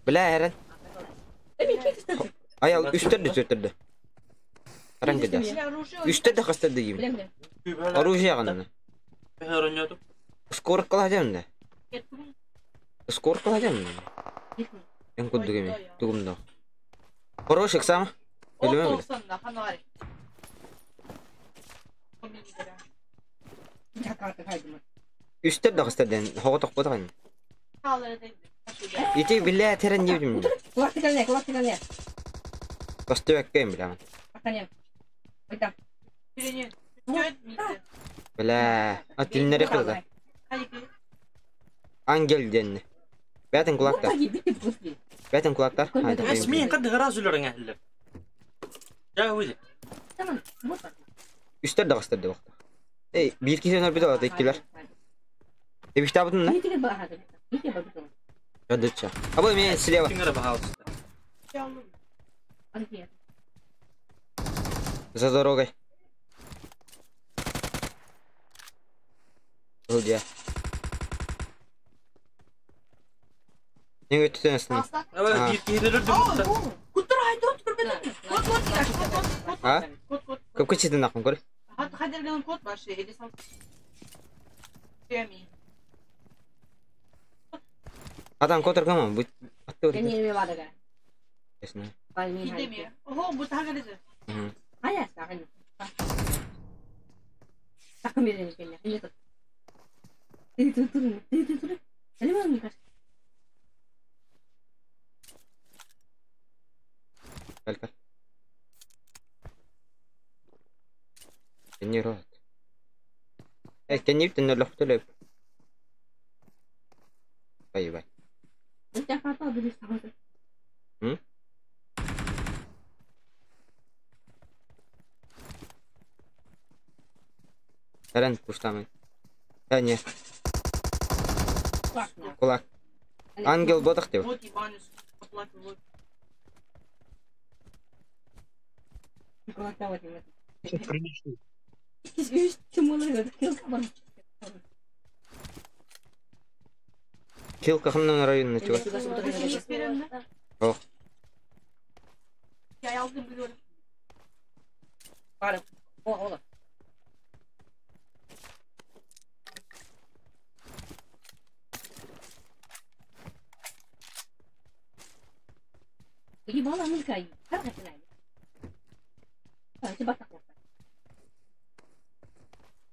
Бля эрен. Аял үстөрдү төртөрдү. Аран кедес. Үстөрдү хастырды дейм. Оружие гана. Скоро кылажам да. Скоро кылажам. Эң куддук эми. Тугумда. Хорошик сам. Билбейм. Үстөр да хастырдын. Хого токпотогон. Ити биле терен дебдим. Костыбеккем билем. Бля, а тилинери кылды. Ангел денни. Бәтин кулактар. Бәтин кулактар. Мин кадды гараж үлөрүң әһиллер. Жа өзі. Үстөр да кыстыр деп. Эй, бир киши өнөр бит алат экилер. Эбиштабытын да? Жадыча. Абы мен слева. За дорогой. Где? Не өттүсүң. А? Көп кечиден акын көр. Адам котор кама бу атты. Кел кел. Кенни рот. Эй, кенни битен лохтулеп. Бай бай. Таран пуштамын. Та не. Кулак. Ангел ботах деп. Килка ханның районына чыгар. Ох.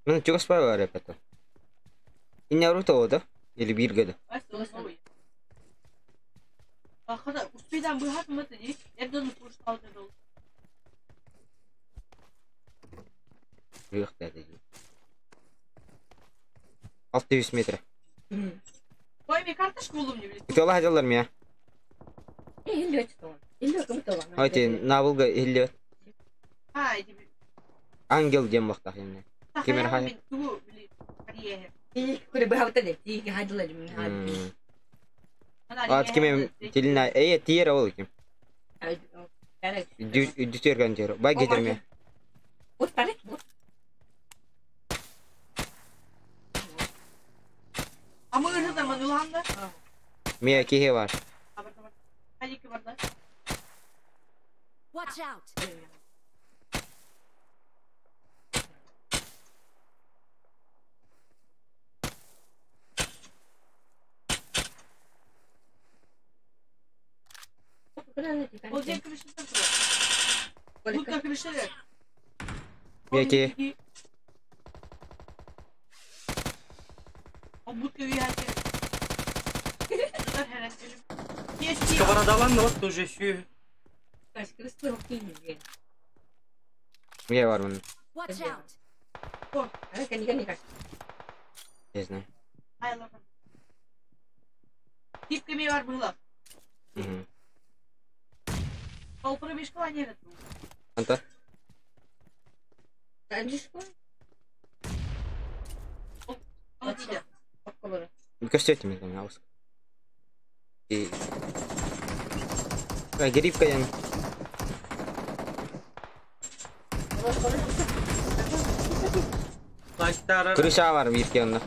Мен чугас бар репета. Инне да? Или биргеде? Алты 600 метр. Итола хадалар мия. Айти набылга 50. Ангел дем бактах эмне. Кемер хай. Ат кеме тилина эе тиер ол кем. Дүтергән тиер. Бай кетерме. Мия кихе бар. Watch out. Мия кихе. Сковорода вот уже сю. Мия бар мун. Watch out. Не знаю. Анта? Көстөтүм мен ауыз. Грипп кэлэн. Крыша бар биир онно.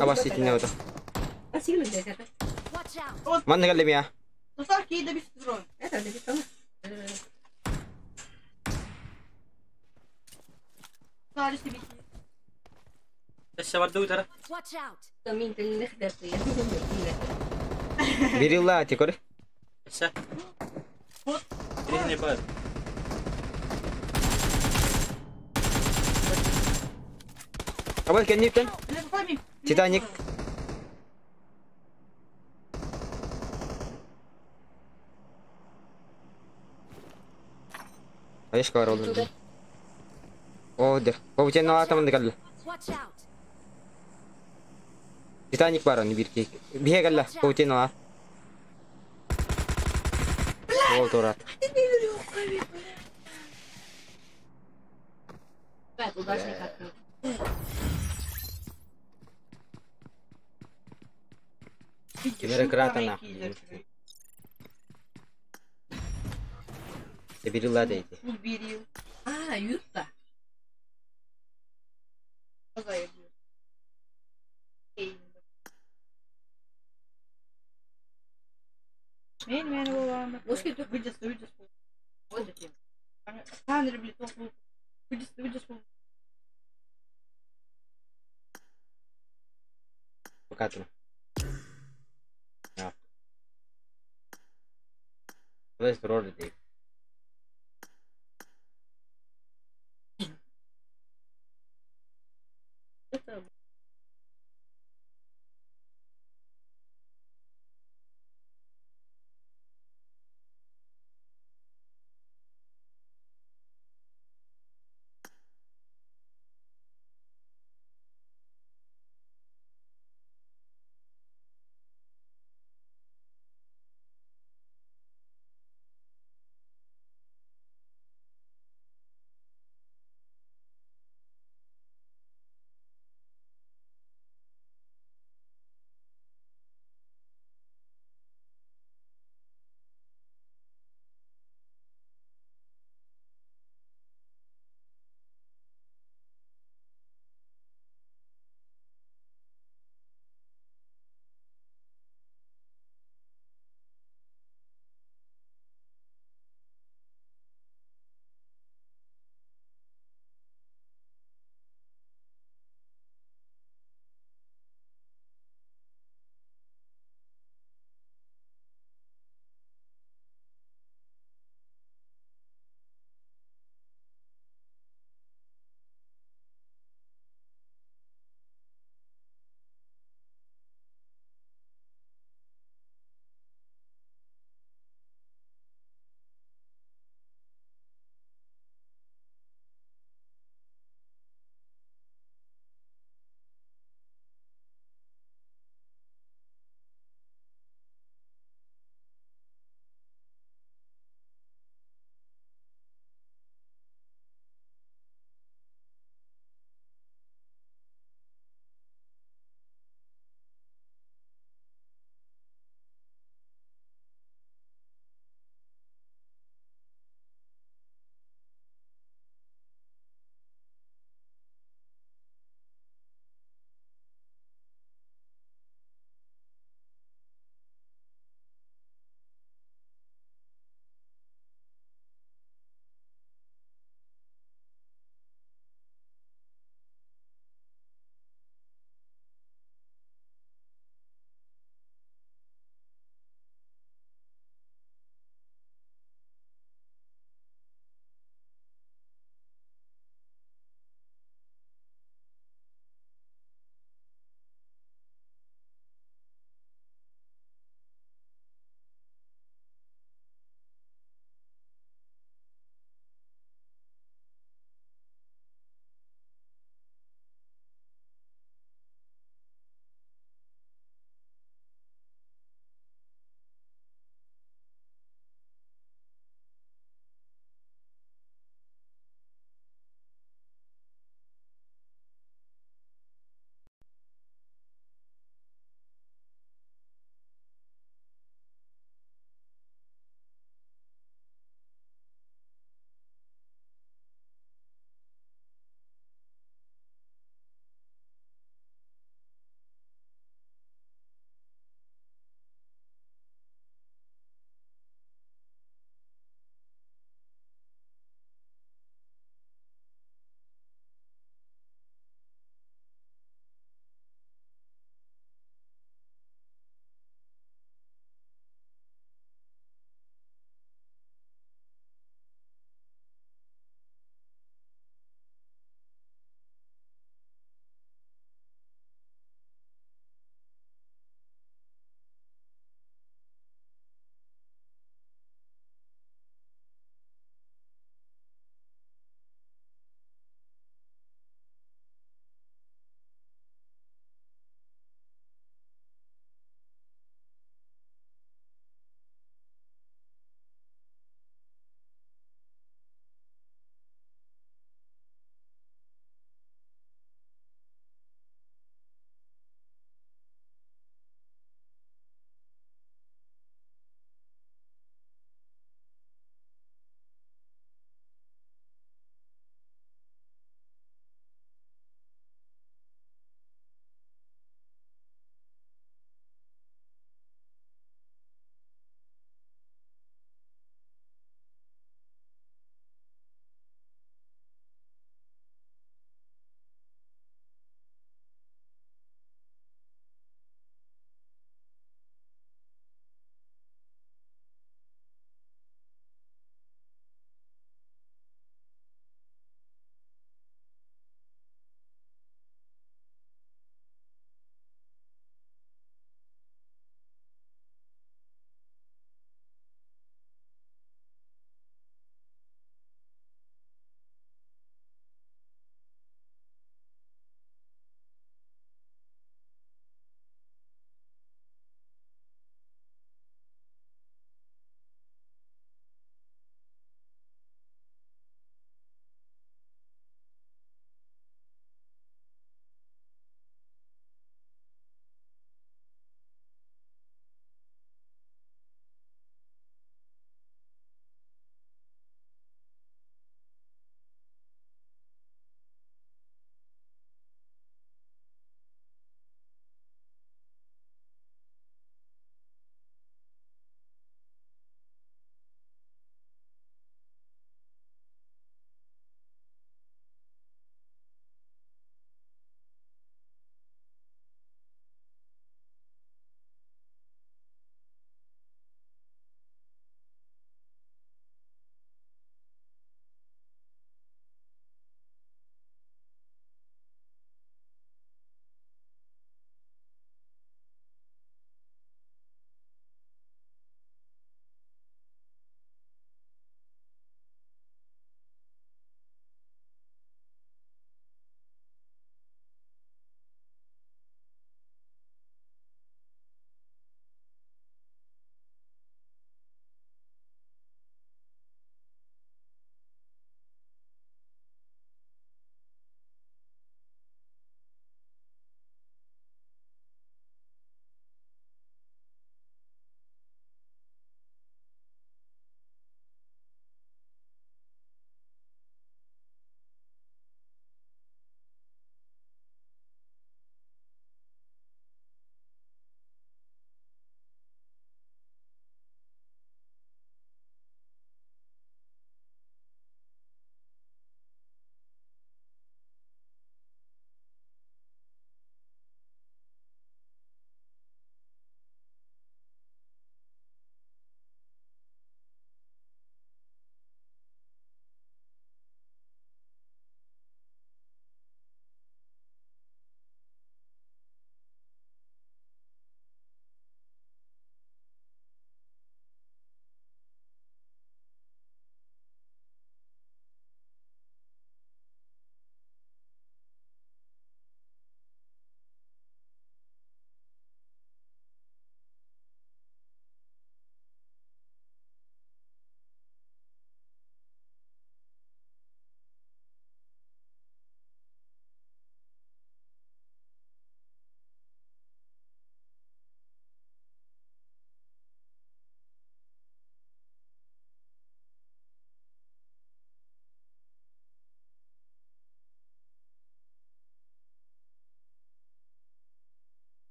Абас итинне ото. Манна кэллим я. Бирилла ати көр. Абас кэнниттэн. Титаник. Айышка бар oldu. О, дер. Паутина атамын кэллэ. Титаник бар аны бир кей. Бие кэллэ. Паутина. Ол турат. Кимере кратана. Бирилла дейди. А, юрта. Покатым. Ja. Questo errore di.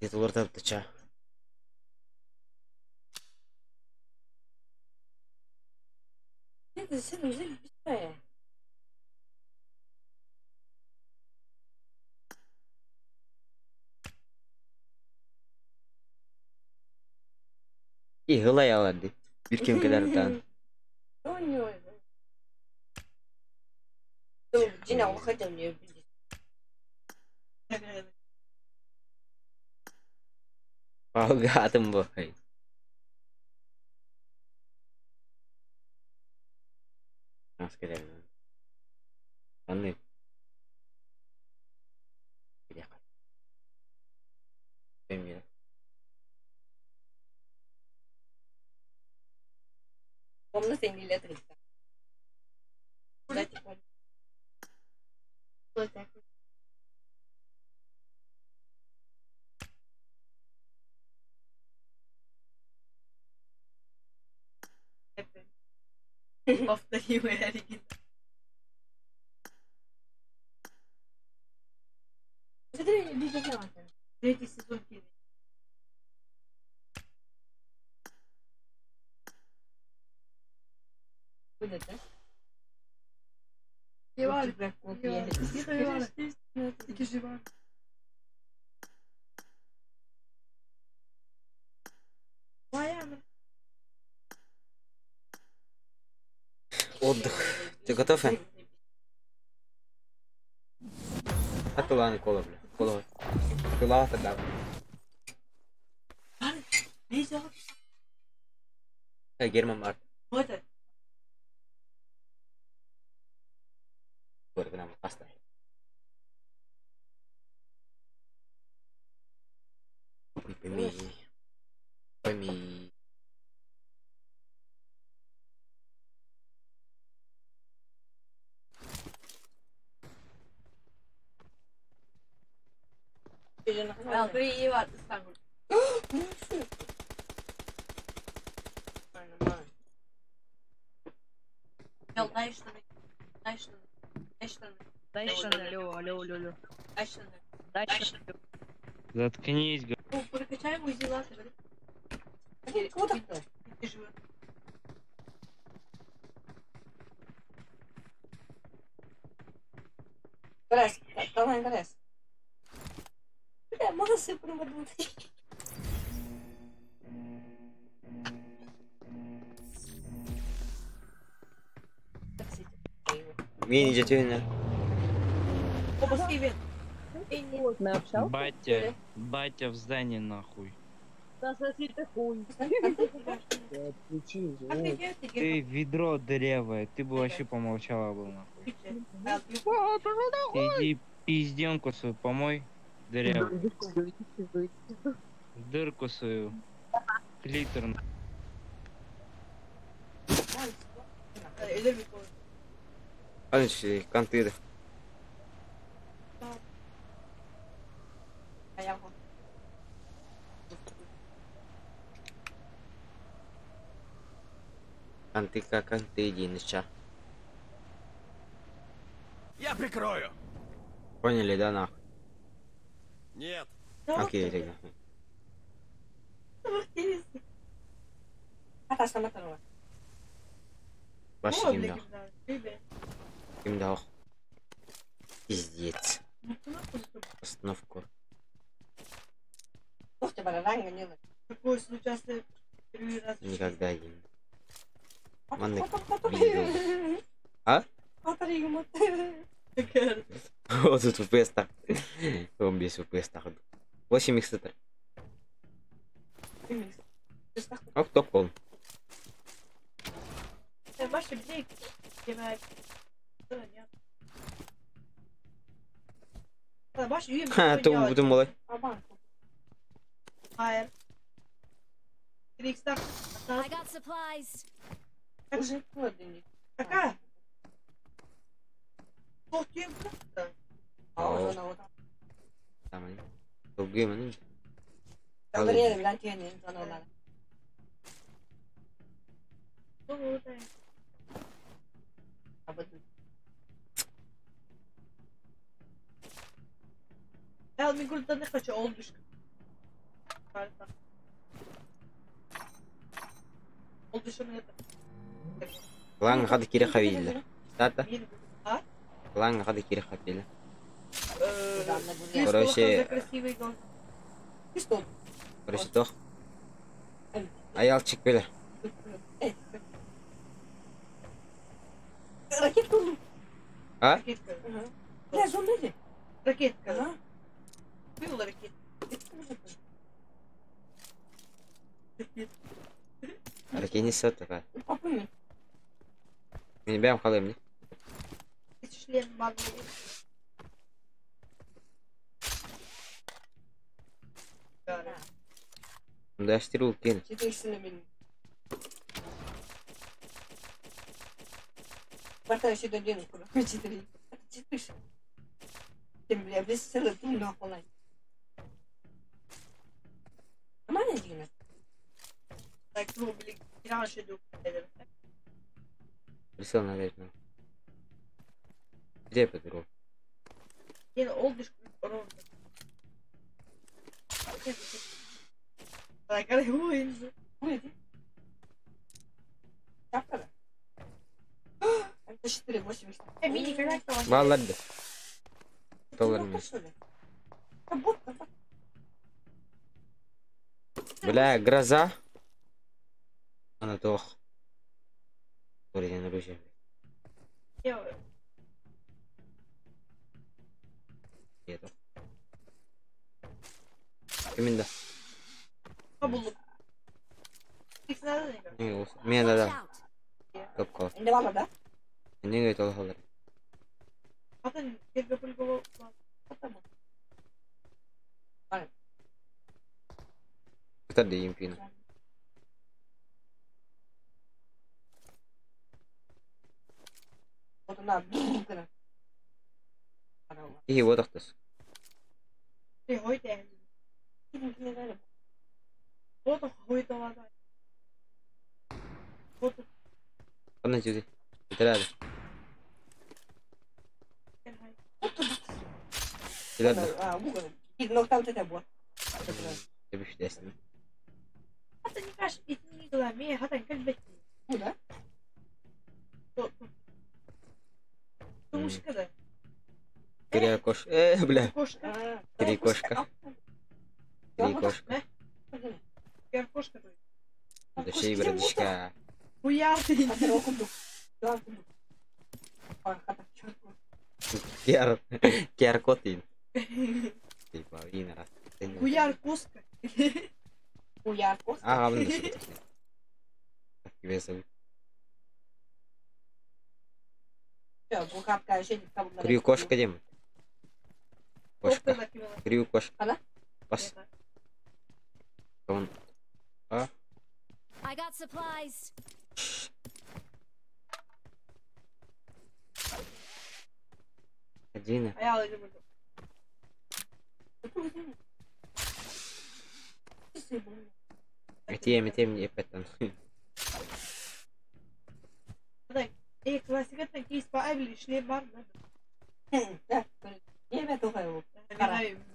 Где-то уларытабыт ча. И ылай алар ди. Bir кем келер дан. Алгатым бой. Нас келер. Анны. Третий сезон кино. Отдых. Ты готов? А то ладно, кола, бля. Кола. Кола тогда. Герман Март. Пойми. Пойми. Заткнись, г***. Мини жетөөнөр. Батя, батя в здании нахуй. Да соси ты хуй. Ты ведро дырявое, ты бы вообще помолчала бы нахуй. Ты иди пизденку свою помой, дырявую. Дырку свою. Клитор. Кантыды. Кантыка, канты, Диныча. Я прикрою. Поняли, да, нахуй? Нет. Окей, ребят. Вообще ким дал? Пиздец. Остановку. Никогда не. Манны видел. А? Вот тут FPS так. Он без FPS так. 8 икс 3. А кто он? Ха, то буду малай. I got supplies. Лаҥ хады кире хавилла. Тата. Лаҥ хады кире хавилла. Короче, короче, тох. Аялчик билер. Ракетка. А? Ракетка. Бля, зондайды. Ракетка. Был ракетка. Ракетни сотова. Папа Мин бэм халым не. Член магии. Даштыр кен. Барта еще ден куру. Четыре. Тем бля, без сылы тун нахуй. Нормально дигнер. Так, ну, блин, раньше иду. Присел наверное. Где подруг? Мен олдыш ровно. Так, Чапкада. Это 4,80. Мини когда Балларды. Доллар Что ли? Бот, бот. Бля, гроза. Она тох. Блин, оружие. Еду. Киминда. Мен да. Капка. Инде бала да? Неге толхалар. Атын жерге пуль Кытар дейм пин. Вот она. И вот ахтас. Ты хойте. Вот хойте вада. Вот. Ана жүзі. Бітірәді. Билерді. Нокаут это было. Тебіштесін. Хата не каш итини гламе, хата кэлбет. Куда? Тумушка да. Кире кош. Э, бля. Кошка. Кире кошка. Кире кошка. Кире кошка. Дыши, братишка. Хуя ты. Киар, киар кот дейм. Типа, инара. Хуяр коска. Хуяр коска. Ага, мында сөйтіп. Как тебя зовут? Крю кошка дейм. Кошка. Крю кошка. Ана? Бас. Он. А? I got supplies. Один. Аял иди буду. Этием, этием, не петтан. Эй, классикаттан кейс па айбли шлем бар да. Да. Не бе тухай.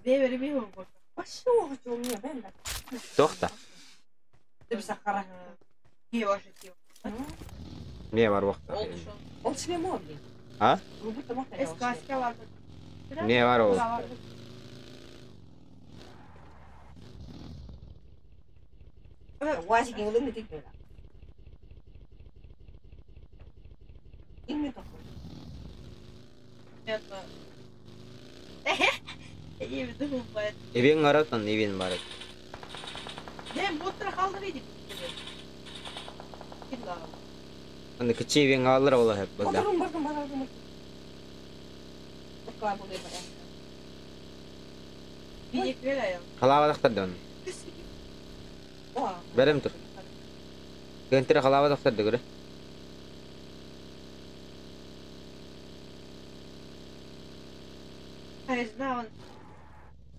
Бе бе бе. Пошел, у меня бенда. Тохта. Ты сахара. Не ваше тело. Не бар вақта. Ол шлем блин. А? Эс классика бар. Не бар ол. Уазик не тикпе. Инме тохой. Понятно. Я веду бывает. Эбен гаратан, эбен барат. Не, буттра халдыр иди. Анда кичи эбен алыр ола хеп бада. Отырым бардым барадым. Откла буду Халава дон. Берем тур. Кентер халава дактар дөгөрө.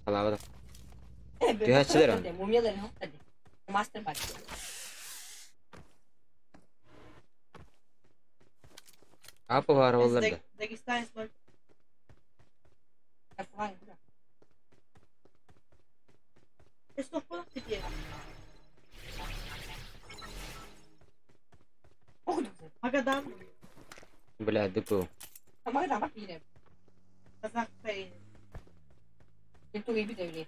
Халава дак. Түһәчилер аны. Мастер бар. Апа бар олар да. Дагестанец ноль. Магадан. Бля, дыпыл. Магадан бир. Казахстан. Тугай бит.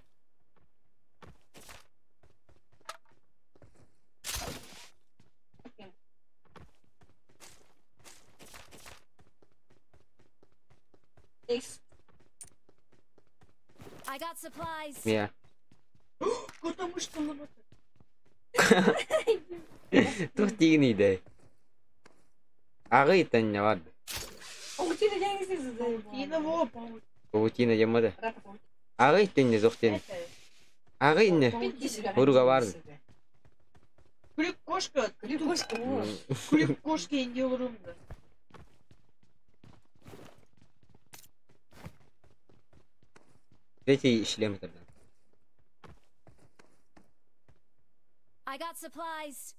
I got supplies. Yeah. Потому что Тух тигнийде. Агы итәнне бар. Паутина деңгиз. Паутина во, паутина. Паутина жемады. Агы итәнне зохтен. Агы инне. Уруга бар. Күлік кошка. Күлік кошка. Күлік кошка инде олорумда. Третий шлем тогда. I got supplies.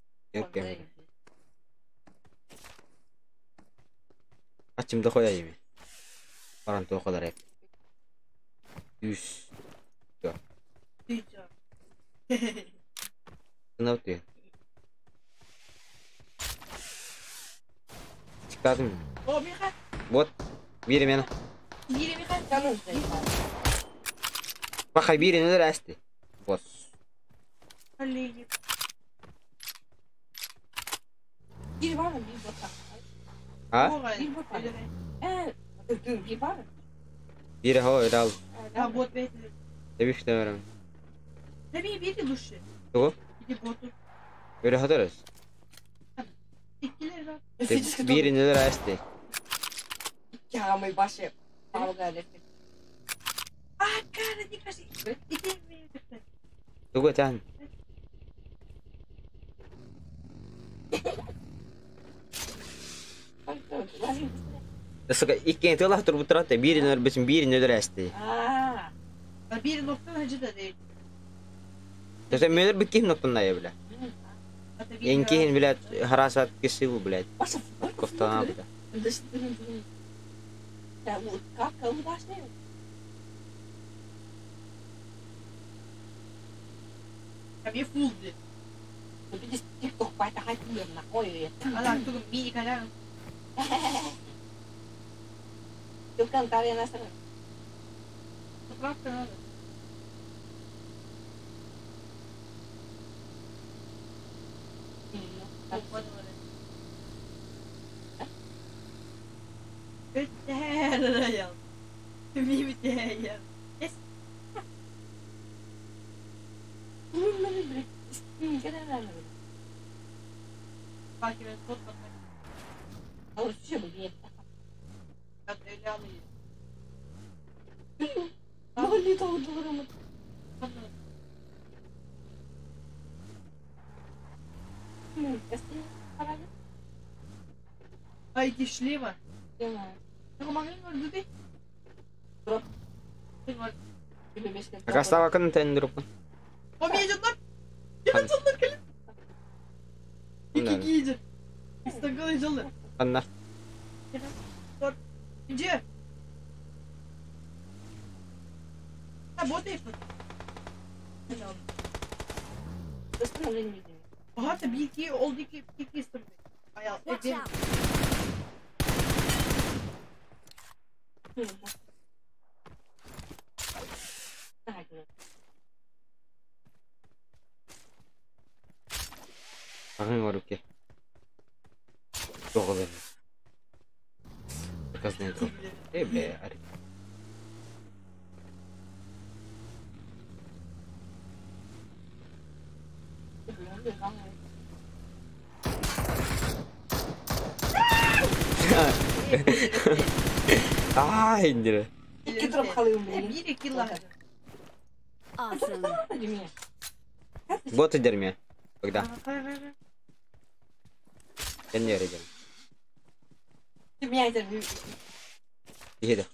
Açım da koyayım. Parantı o kadar hep. 100. Yok. Ne yapıyor? Çıkardım. Вот. Biri beni. Bak biri neler açtı. Boss. Bir var mı? Bir bot. Ha? Bir bot var. Bir var mı? Bir ha öyle al. Ha bot bekle. Ne bir şey verem. Ne bir bir duşu. Doğru. Bir botu. Öyle hatarız. Bir neler açtı. Ya mı başı. Ah, cara, Тугу тан. Сука, иккен тылах турбутурат, бирин өрбүсүн, бирин өлөр. Аа. Бир ноктан хажы да değil. Төсө мөлөр биккин ноктан да бля. Энкин, блядь, харасат кисибу, блядь. Кофтана, бля. Мне фул, блядь. Поправка надо. Ай, шлема. Растава тендер. Анна. Где? Работаешь? Ага, бики, олдики, бики. Ағын оруке. Тоғы бен. Заказный дроп. Бля, ари. Ай, индире. Вот и дерьме. Когда? Я не идем. Еду.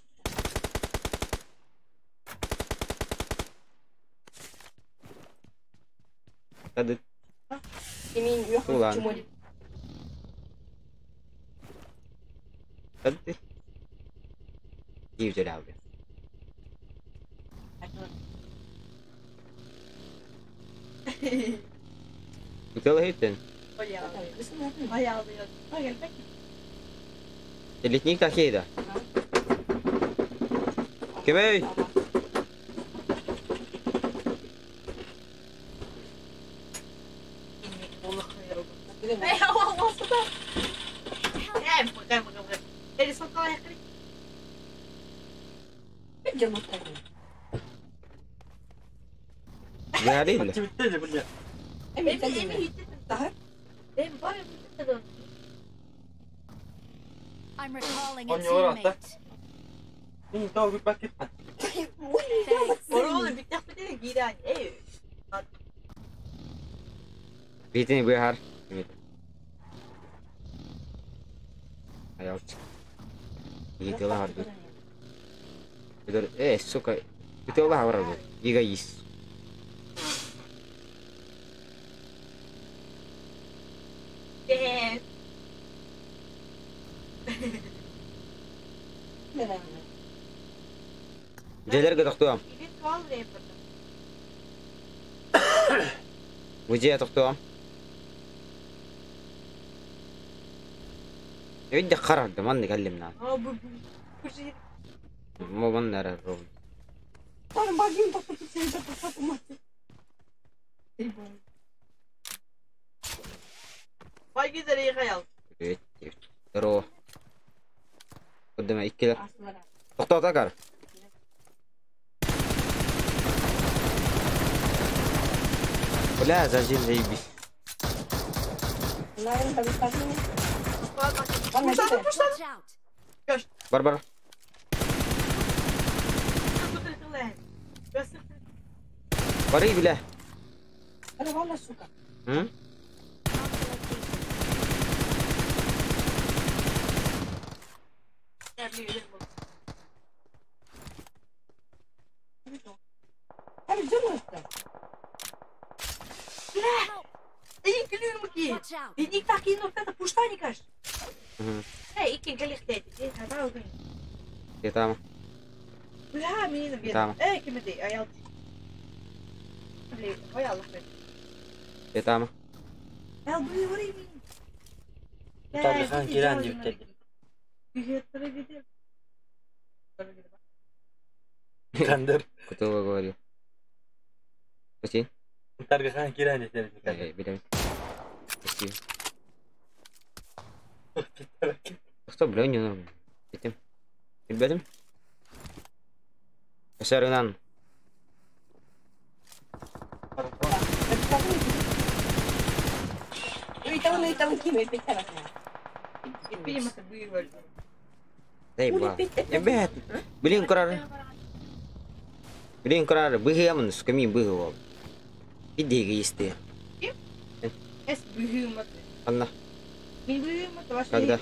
Ладно. Hadi. Güzel abi. Güzel hepten. Летник такие да. Кебей! Говорили? I'm recalling a teammate. Битini быһар. Аялчык. Игитела харды. Сука. Битела хавар. Эгоист. Дьэлэргэ тохтуом. Где тохтуом? Видя харарды манны кэллим на. Мо манна эрэ рол. Здорово. Кудама иккилер. Тохтоо такар. Бля, зажим заебись. Бар бар. Бары, бля. М? Там. Там. Там. Кто говорил? Спасибо. Спасибо. Что, бля, не нормально. Ребята? Сарынан. Ребят, блин, крар. Блин, крар, быгамын, сками быгал. Иди, есть. Анна. Когда?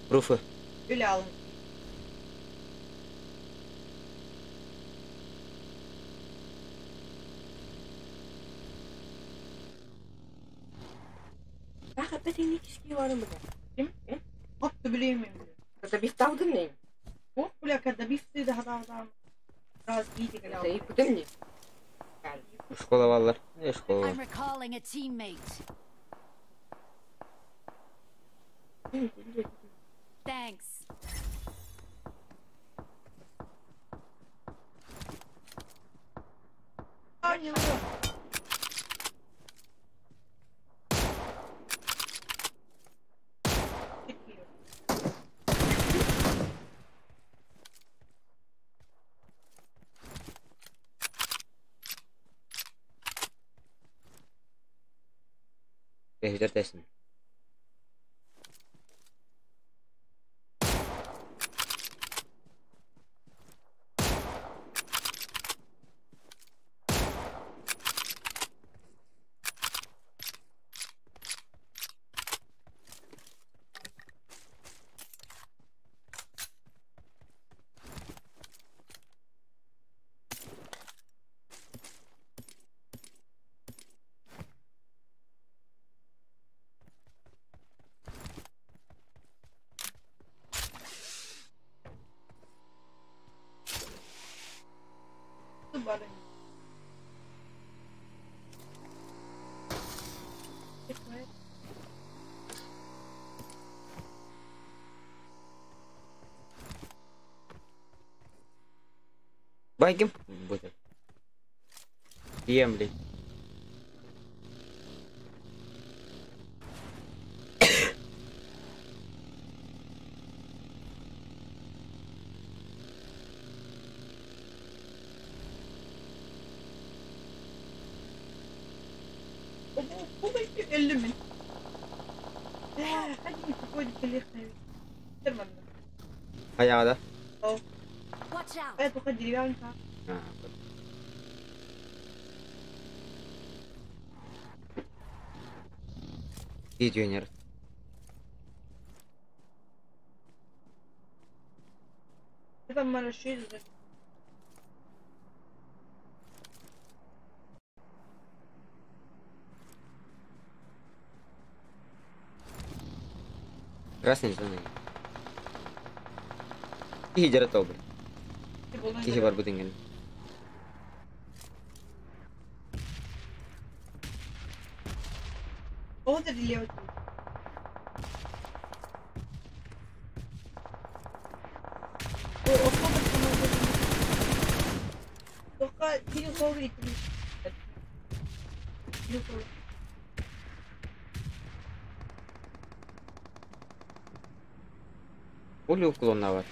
Пруфы. Школа валлар. Школа. I'm recalling a teammate. Thanks. Tesin. Байгым будет. Ем, блядь. Өллүм мин. Hadi какой келехне. Терманна. Хайаҕа да? Watch out! Э, только деревянка. Видеонер. Это мараши. Красный, зеленый. Киһи дьара тобыр. Киһи барбыт иҥэн. Ол да левый. Только Кирилл говорит. Улю уклонна бар.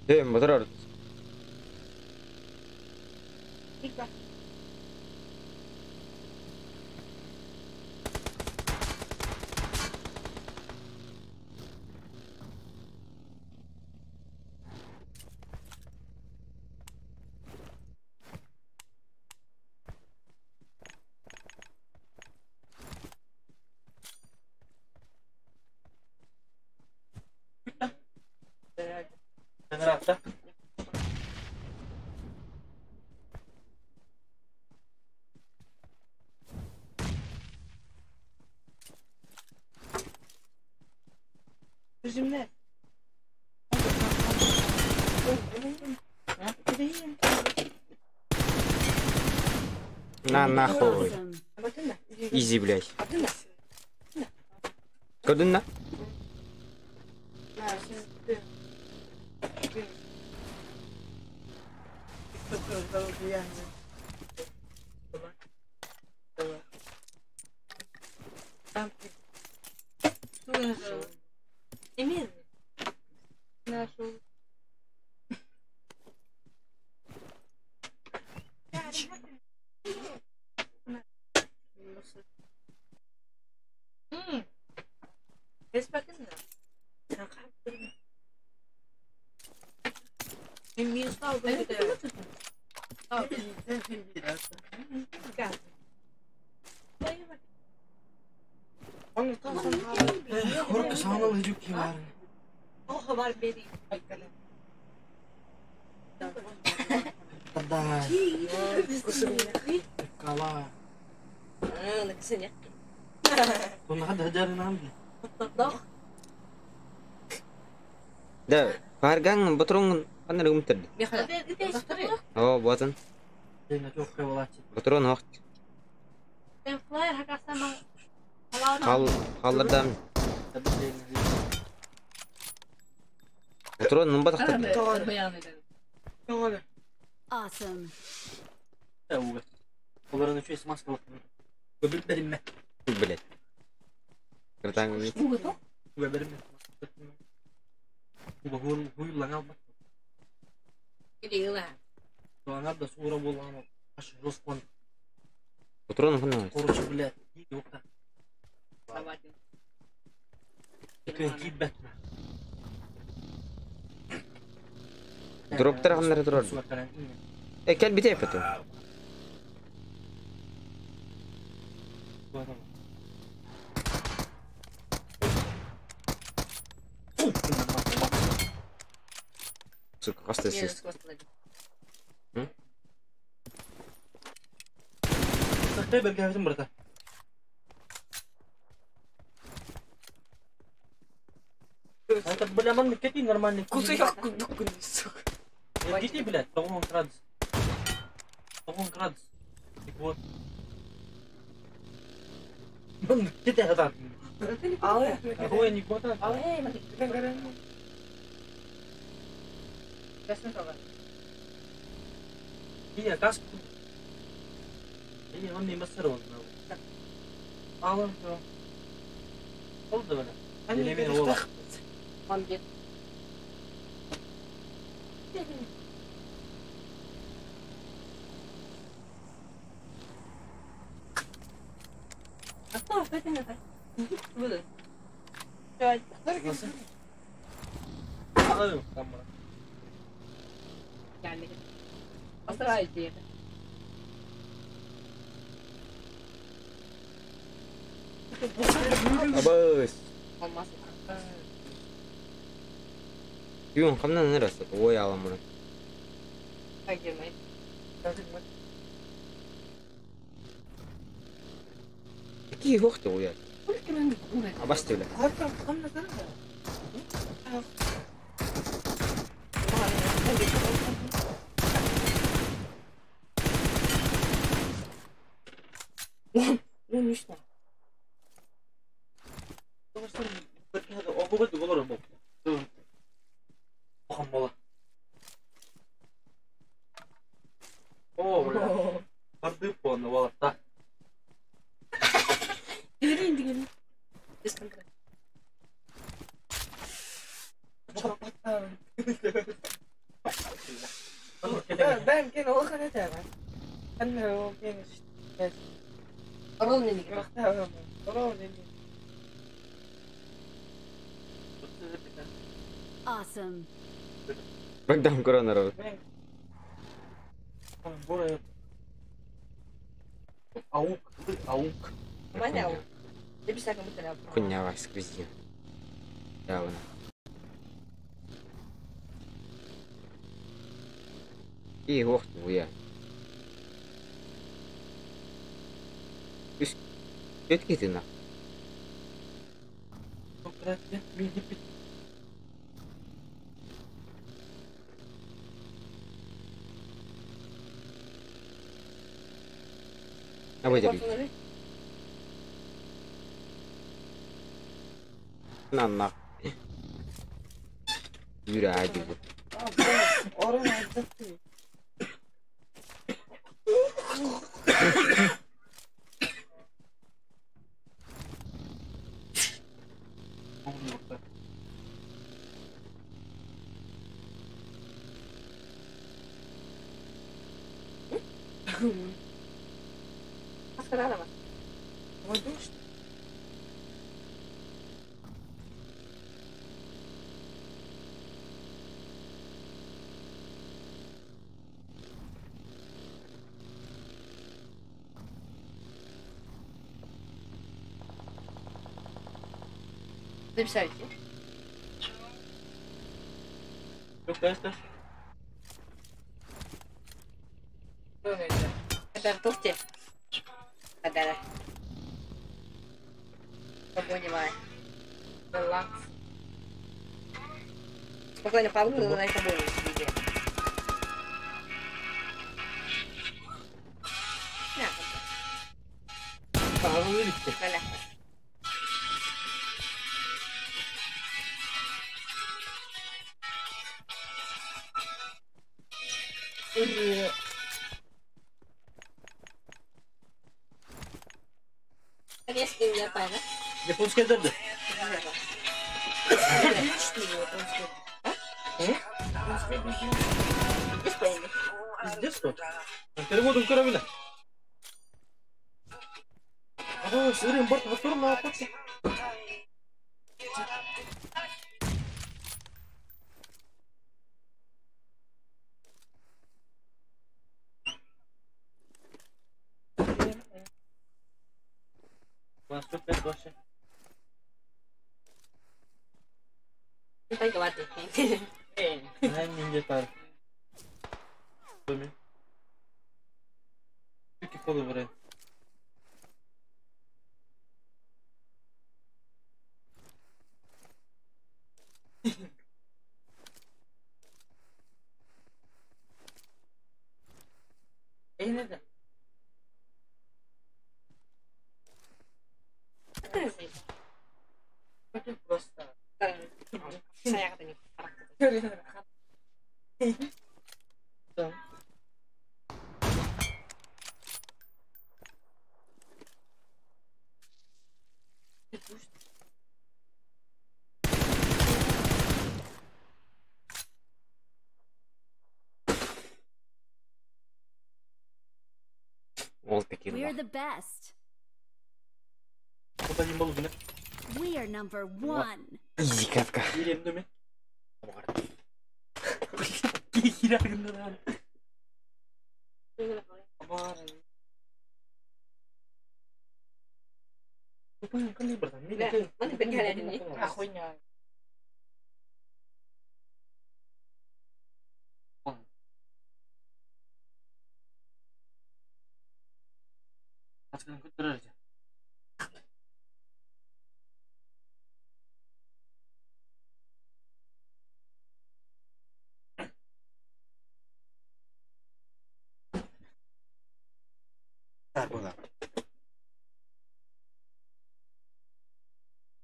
Э, мотор. Тихо. Генератор. Bizimle. На нахуй. Awesome. Изи, блядь. Көрдүн на? Эмин. Нашел. Эспакын да. Мен минус алdım. Korku sağlığı hücuk ki var. Oh var beri. Tada. Kala. Bunu hadi hadi namdi. Да, парган батрон ханна рүмтер. О, батын. Yine çok kıvalaç. Батрон хохт. Ben flyer hakasama. Хал халлардан батрон нумба тахтар. Awesome. Оларын үчү смс кылып. Көбүл беринме. Блядь. Кыртаң Көбүл беринме. Бу хур хуйлан алба. Туаңар да суура болган. Аш жоспон. Батрон ханна. Короче, блядь, yok da. Киирбэт. Дроптар ханнары турар. Э кел бите эппетим. Сука, хаста сис. Бергәбитин брата. Это, бля, ман какие нормальные. Кусок кудук, сука. Идите, блядь, 90 градус. 90 градус. Так вот. Ман, где ты это? Ой, не куда. Iya, каску. Iya, он не массирован. Алын, Oldu böyle. Yemin oğlum. Он где? Nasıl? Alıyorum ben bana. Gelmedi. Asla diye. Абыс. Olmaz. Юн, хамнан нерәсе? Ой, алам моны. Girmeyin. Какие вохты уя? Абас түле. О, бля. Барды по та. Ben gene o kadar da Anne o gene Rol ne? Awesome. Богдан Коронаров. Аук, аук. Маня. Хуйня вас, сквозит. Да, вон. И ох, твоя. Все-таки ты на. А выдержи. На на. Yürü hadi bu. Записать. Это туфти. Да-да. Релакс. Спокойно, Павлу на это будет. На. Японская дерби. Пиздец, что? Переводом корабля. О, сырым борт, мотор на опасе. Ол такие We're the best. We are number one. Изи катка.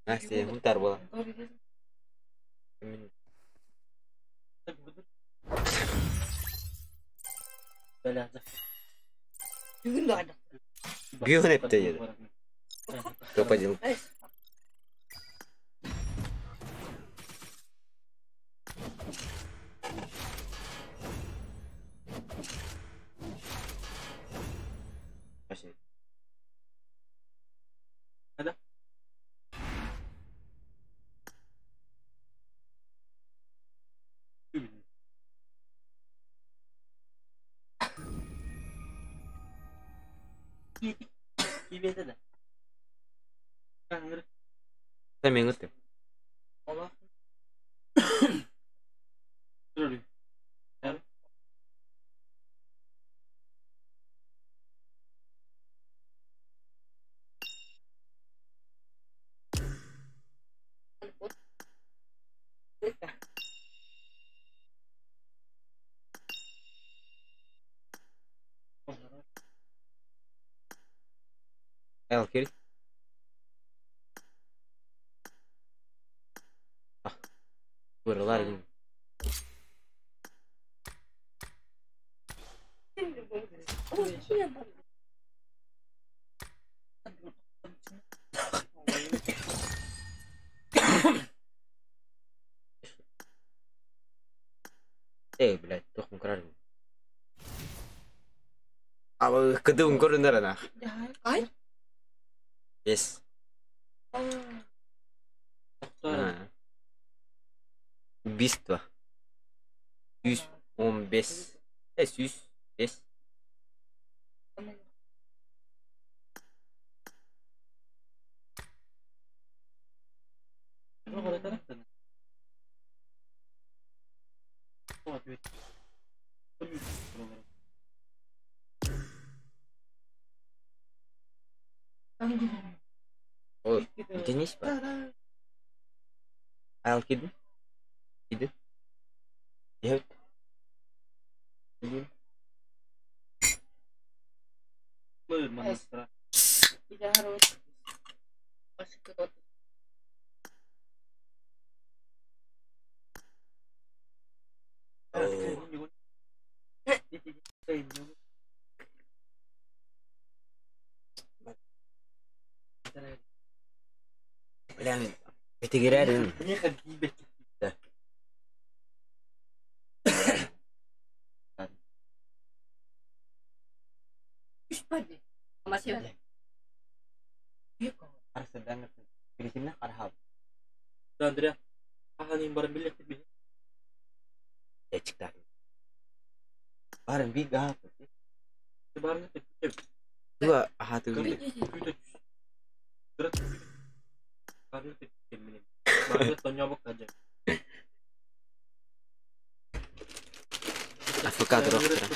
Настя, мунтар була. Бүгүн эпте деді. Топ-1. Kill. Ah. Buralar gibi. Эй, блядь, тохмун көрөр. А кыдым көрүнөр ана. Ай. Yes. Убийство. 115. 105. Ой, Денис бар. Ал кидin? Кидin? Evet. Кидin. Бля, битигерерин. Да. АФК туруохтара.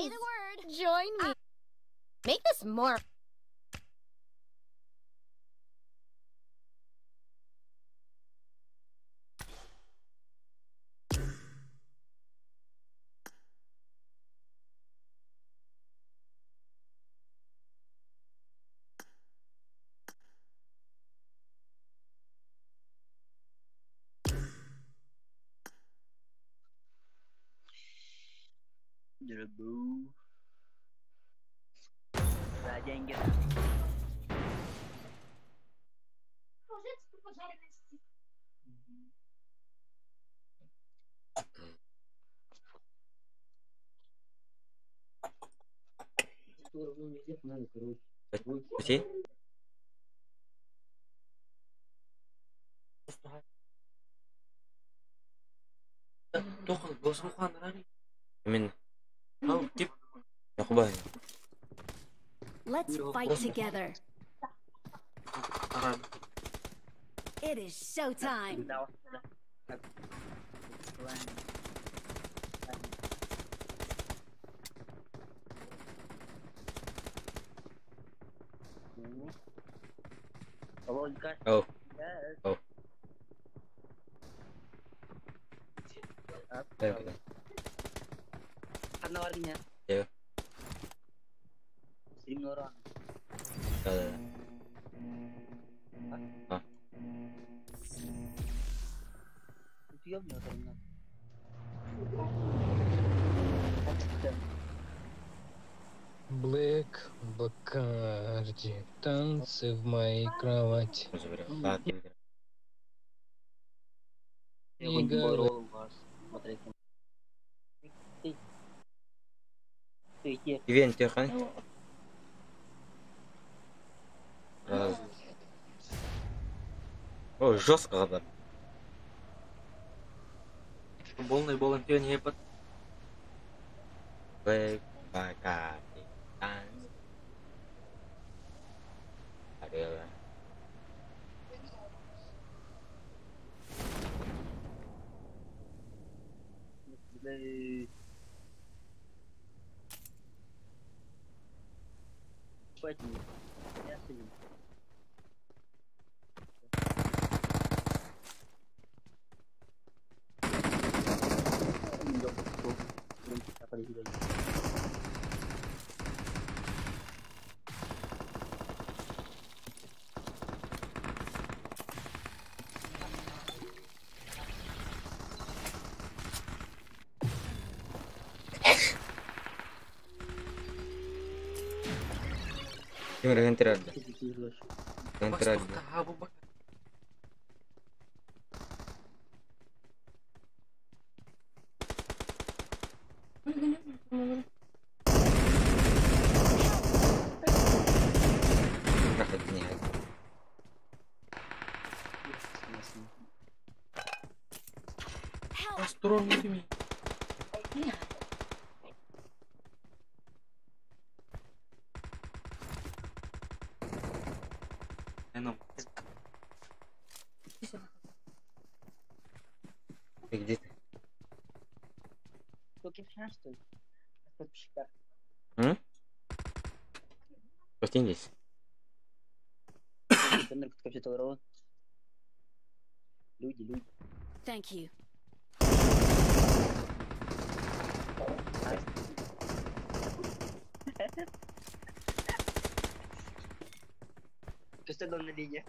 Say the word. Join me. Make this more. За деньги. Пути? Именно. Let's fight together. It is showtime. Oh. Oh. Yeah. Да. Блэк Бакарди, танцы в моей кровати. Не Ивент Тёхан. Раз. О, жестко гадар. Футбольный болон не под. Блэк Бакарди, танцы. Арела. Entrarde. Ты где ты? М? Здесь. Люди, люди. Thank you. Questo è donna linea.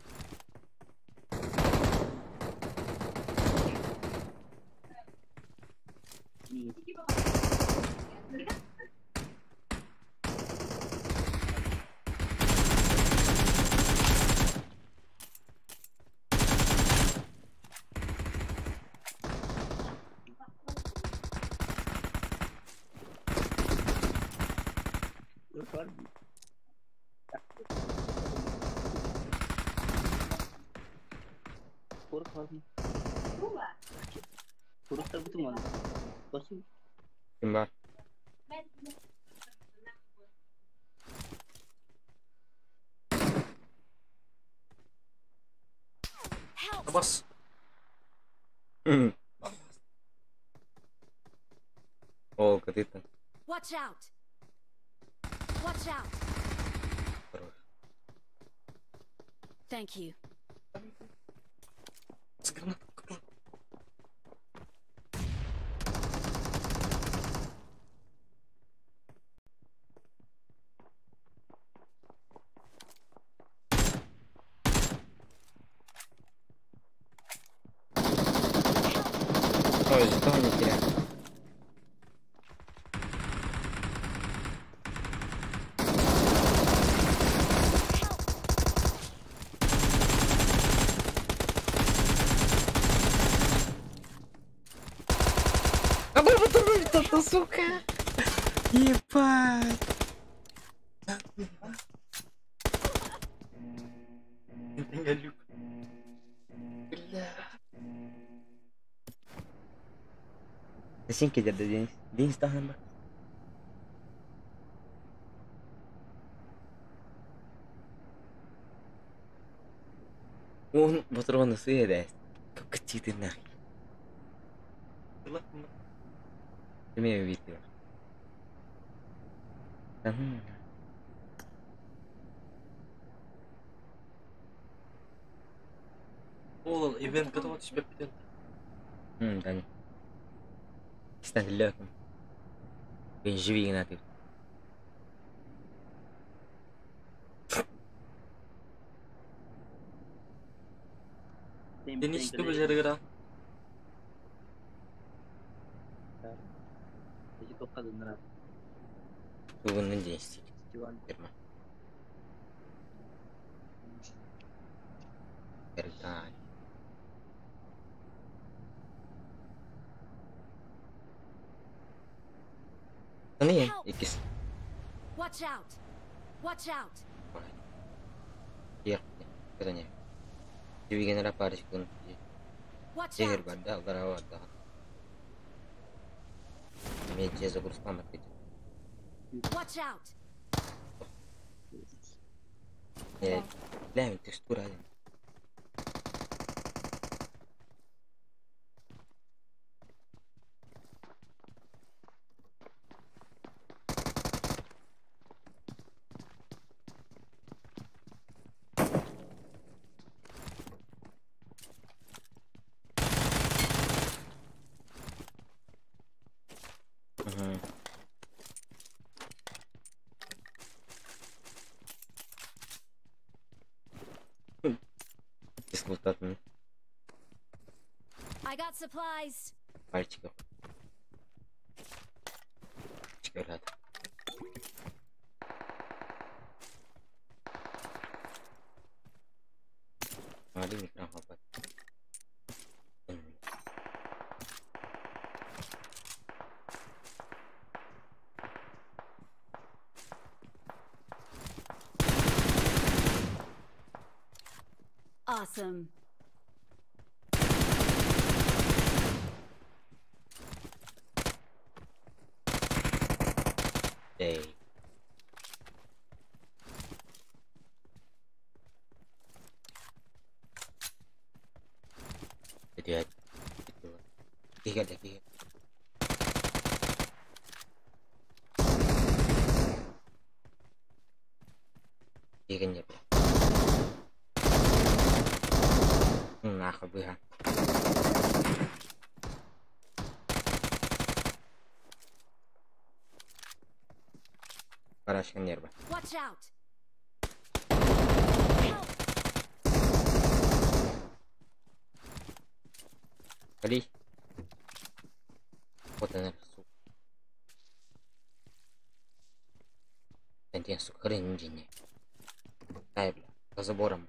Kim var? Bas. О, катыта. Watch out. Watch out. Thank you. С гранатой. Ой, что не теряю. А мы сука! Ебать! Люк. Бля. Сен кедерді Денис. Денис тағынан бар. Он патроны суеда. Как ты нахуй. Имею в виду. Ол ивент готов тебя пятен. Да не. Кстати, легким. Живи на ты. Денис, ты бы игра. Тугунун Денис. Фирма. Эрган. Ano yan? Ikis. Watch out. Watch out. Iya, katanya. Dibikin ada Paris kun. Watch Jehir out. barda, gara barda. Meja zagur selamat gitu. Watch out. Ya, lah tekstur aja. Кислотатын I got supplies. пальчиков. Рад. Mari mikro apa? Awesome. Day. Jadi itu. Tiga lagi. Tiga nya. Nah, kebuhan. Parashkan yer bar. Watch out. Kali. Вот она, сука. Да, сука, хрен не. Дай, бля, за забором.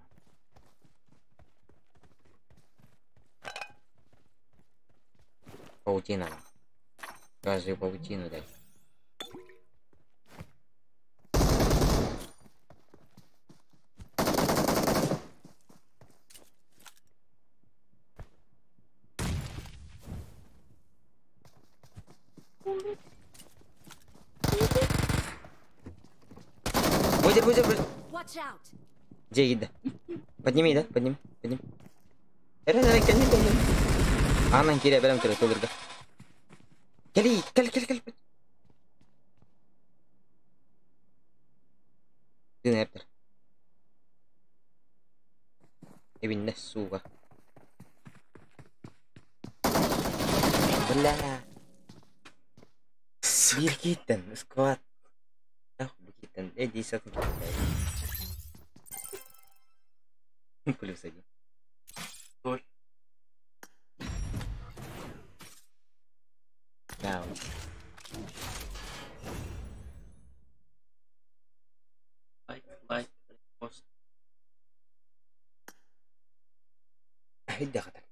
Паутина. Каждую паутину дай. Будет, будет, будет. Watch out. Где еда? Подними, да? Подними, подними. Эра, эра, кел, кел, кел. Анан кире, берем кире, толырга. Кели, кел, кел, кел. Динептер. Эбиннэ, сука. Бля. Биир киһиттэн, сквад. Бу киһиттэн, десятый. Плюс один. Ой. Да. Лайк, лайк, пост. Хайда хатар.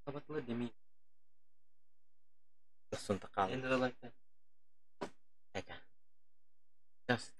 Kapatıla demeyeyim. Тахсан тақал. Ender like that. Эка. Сейчас.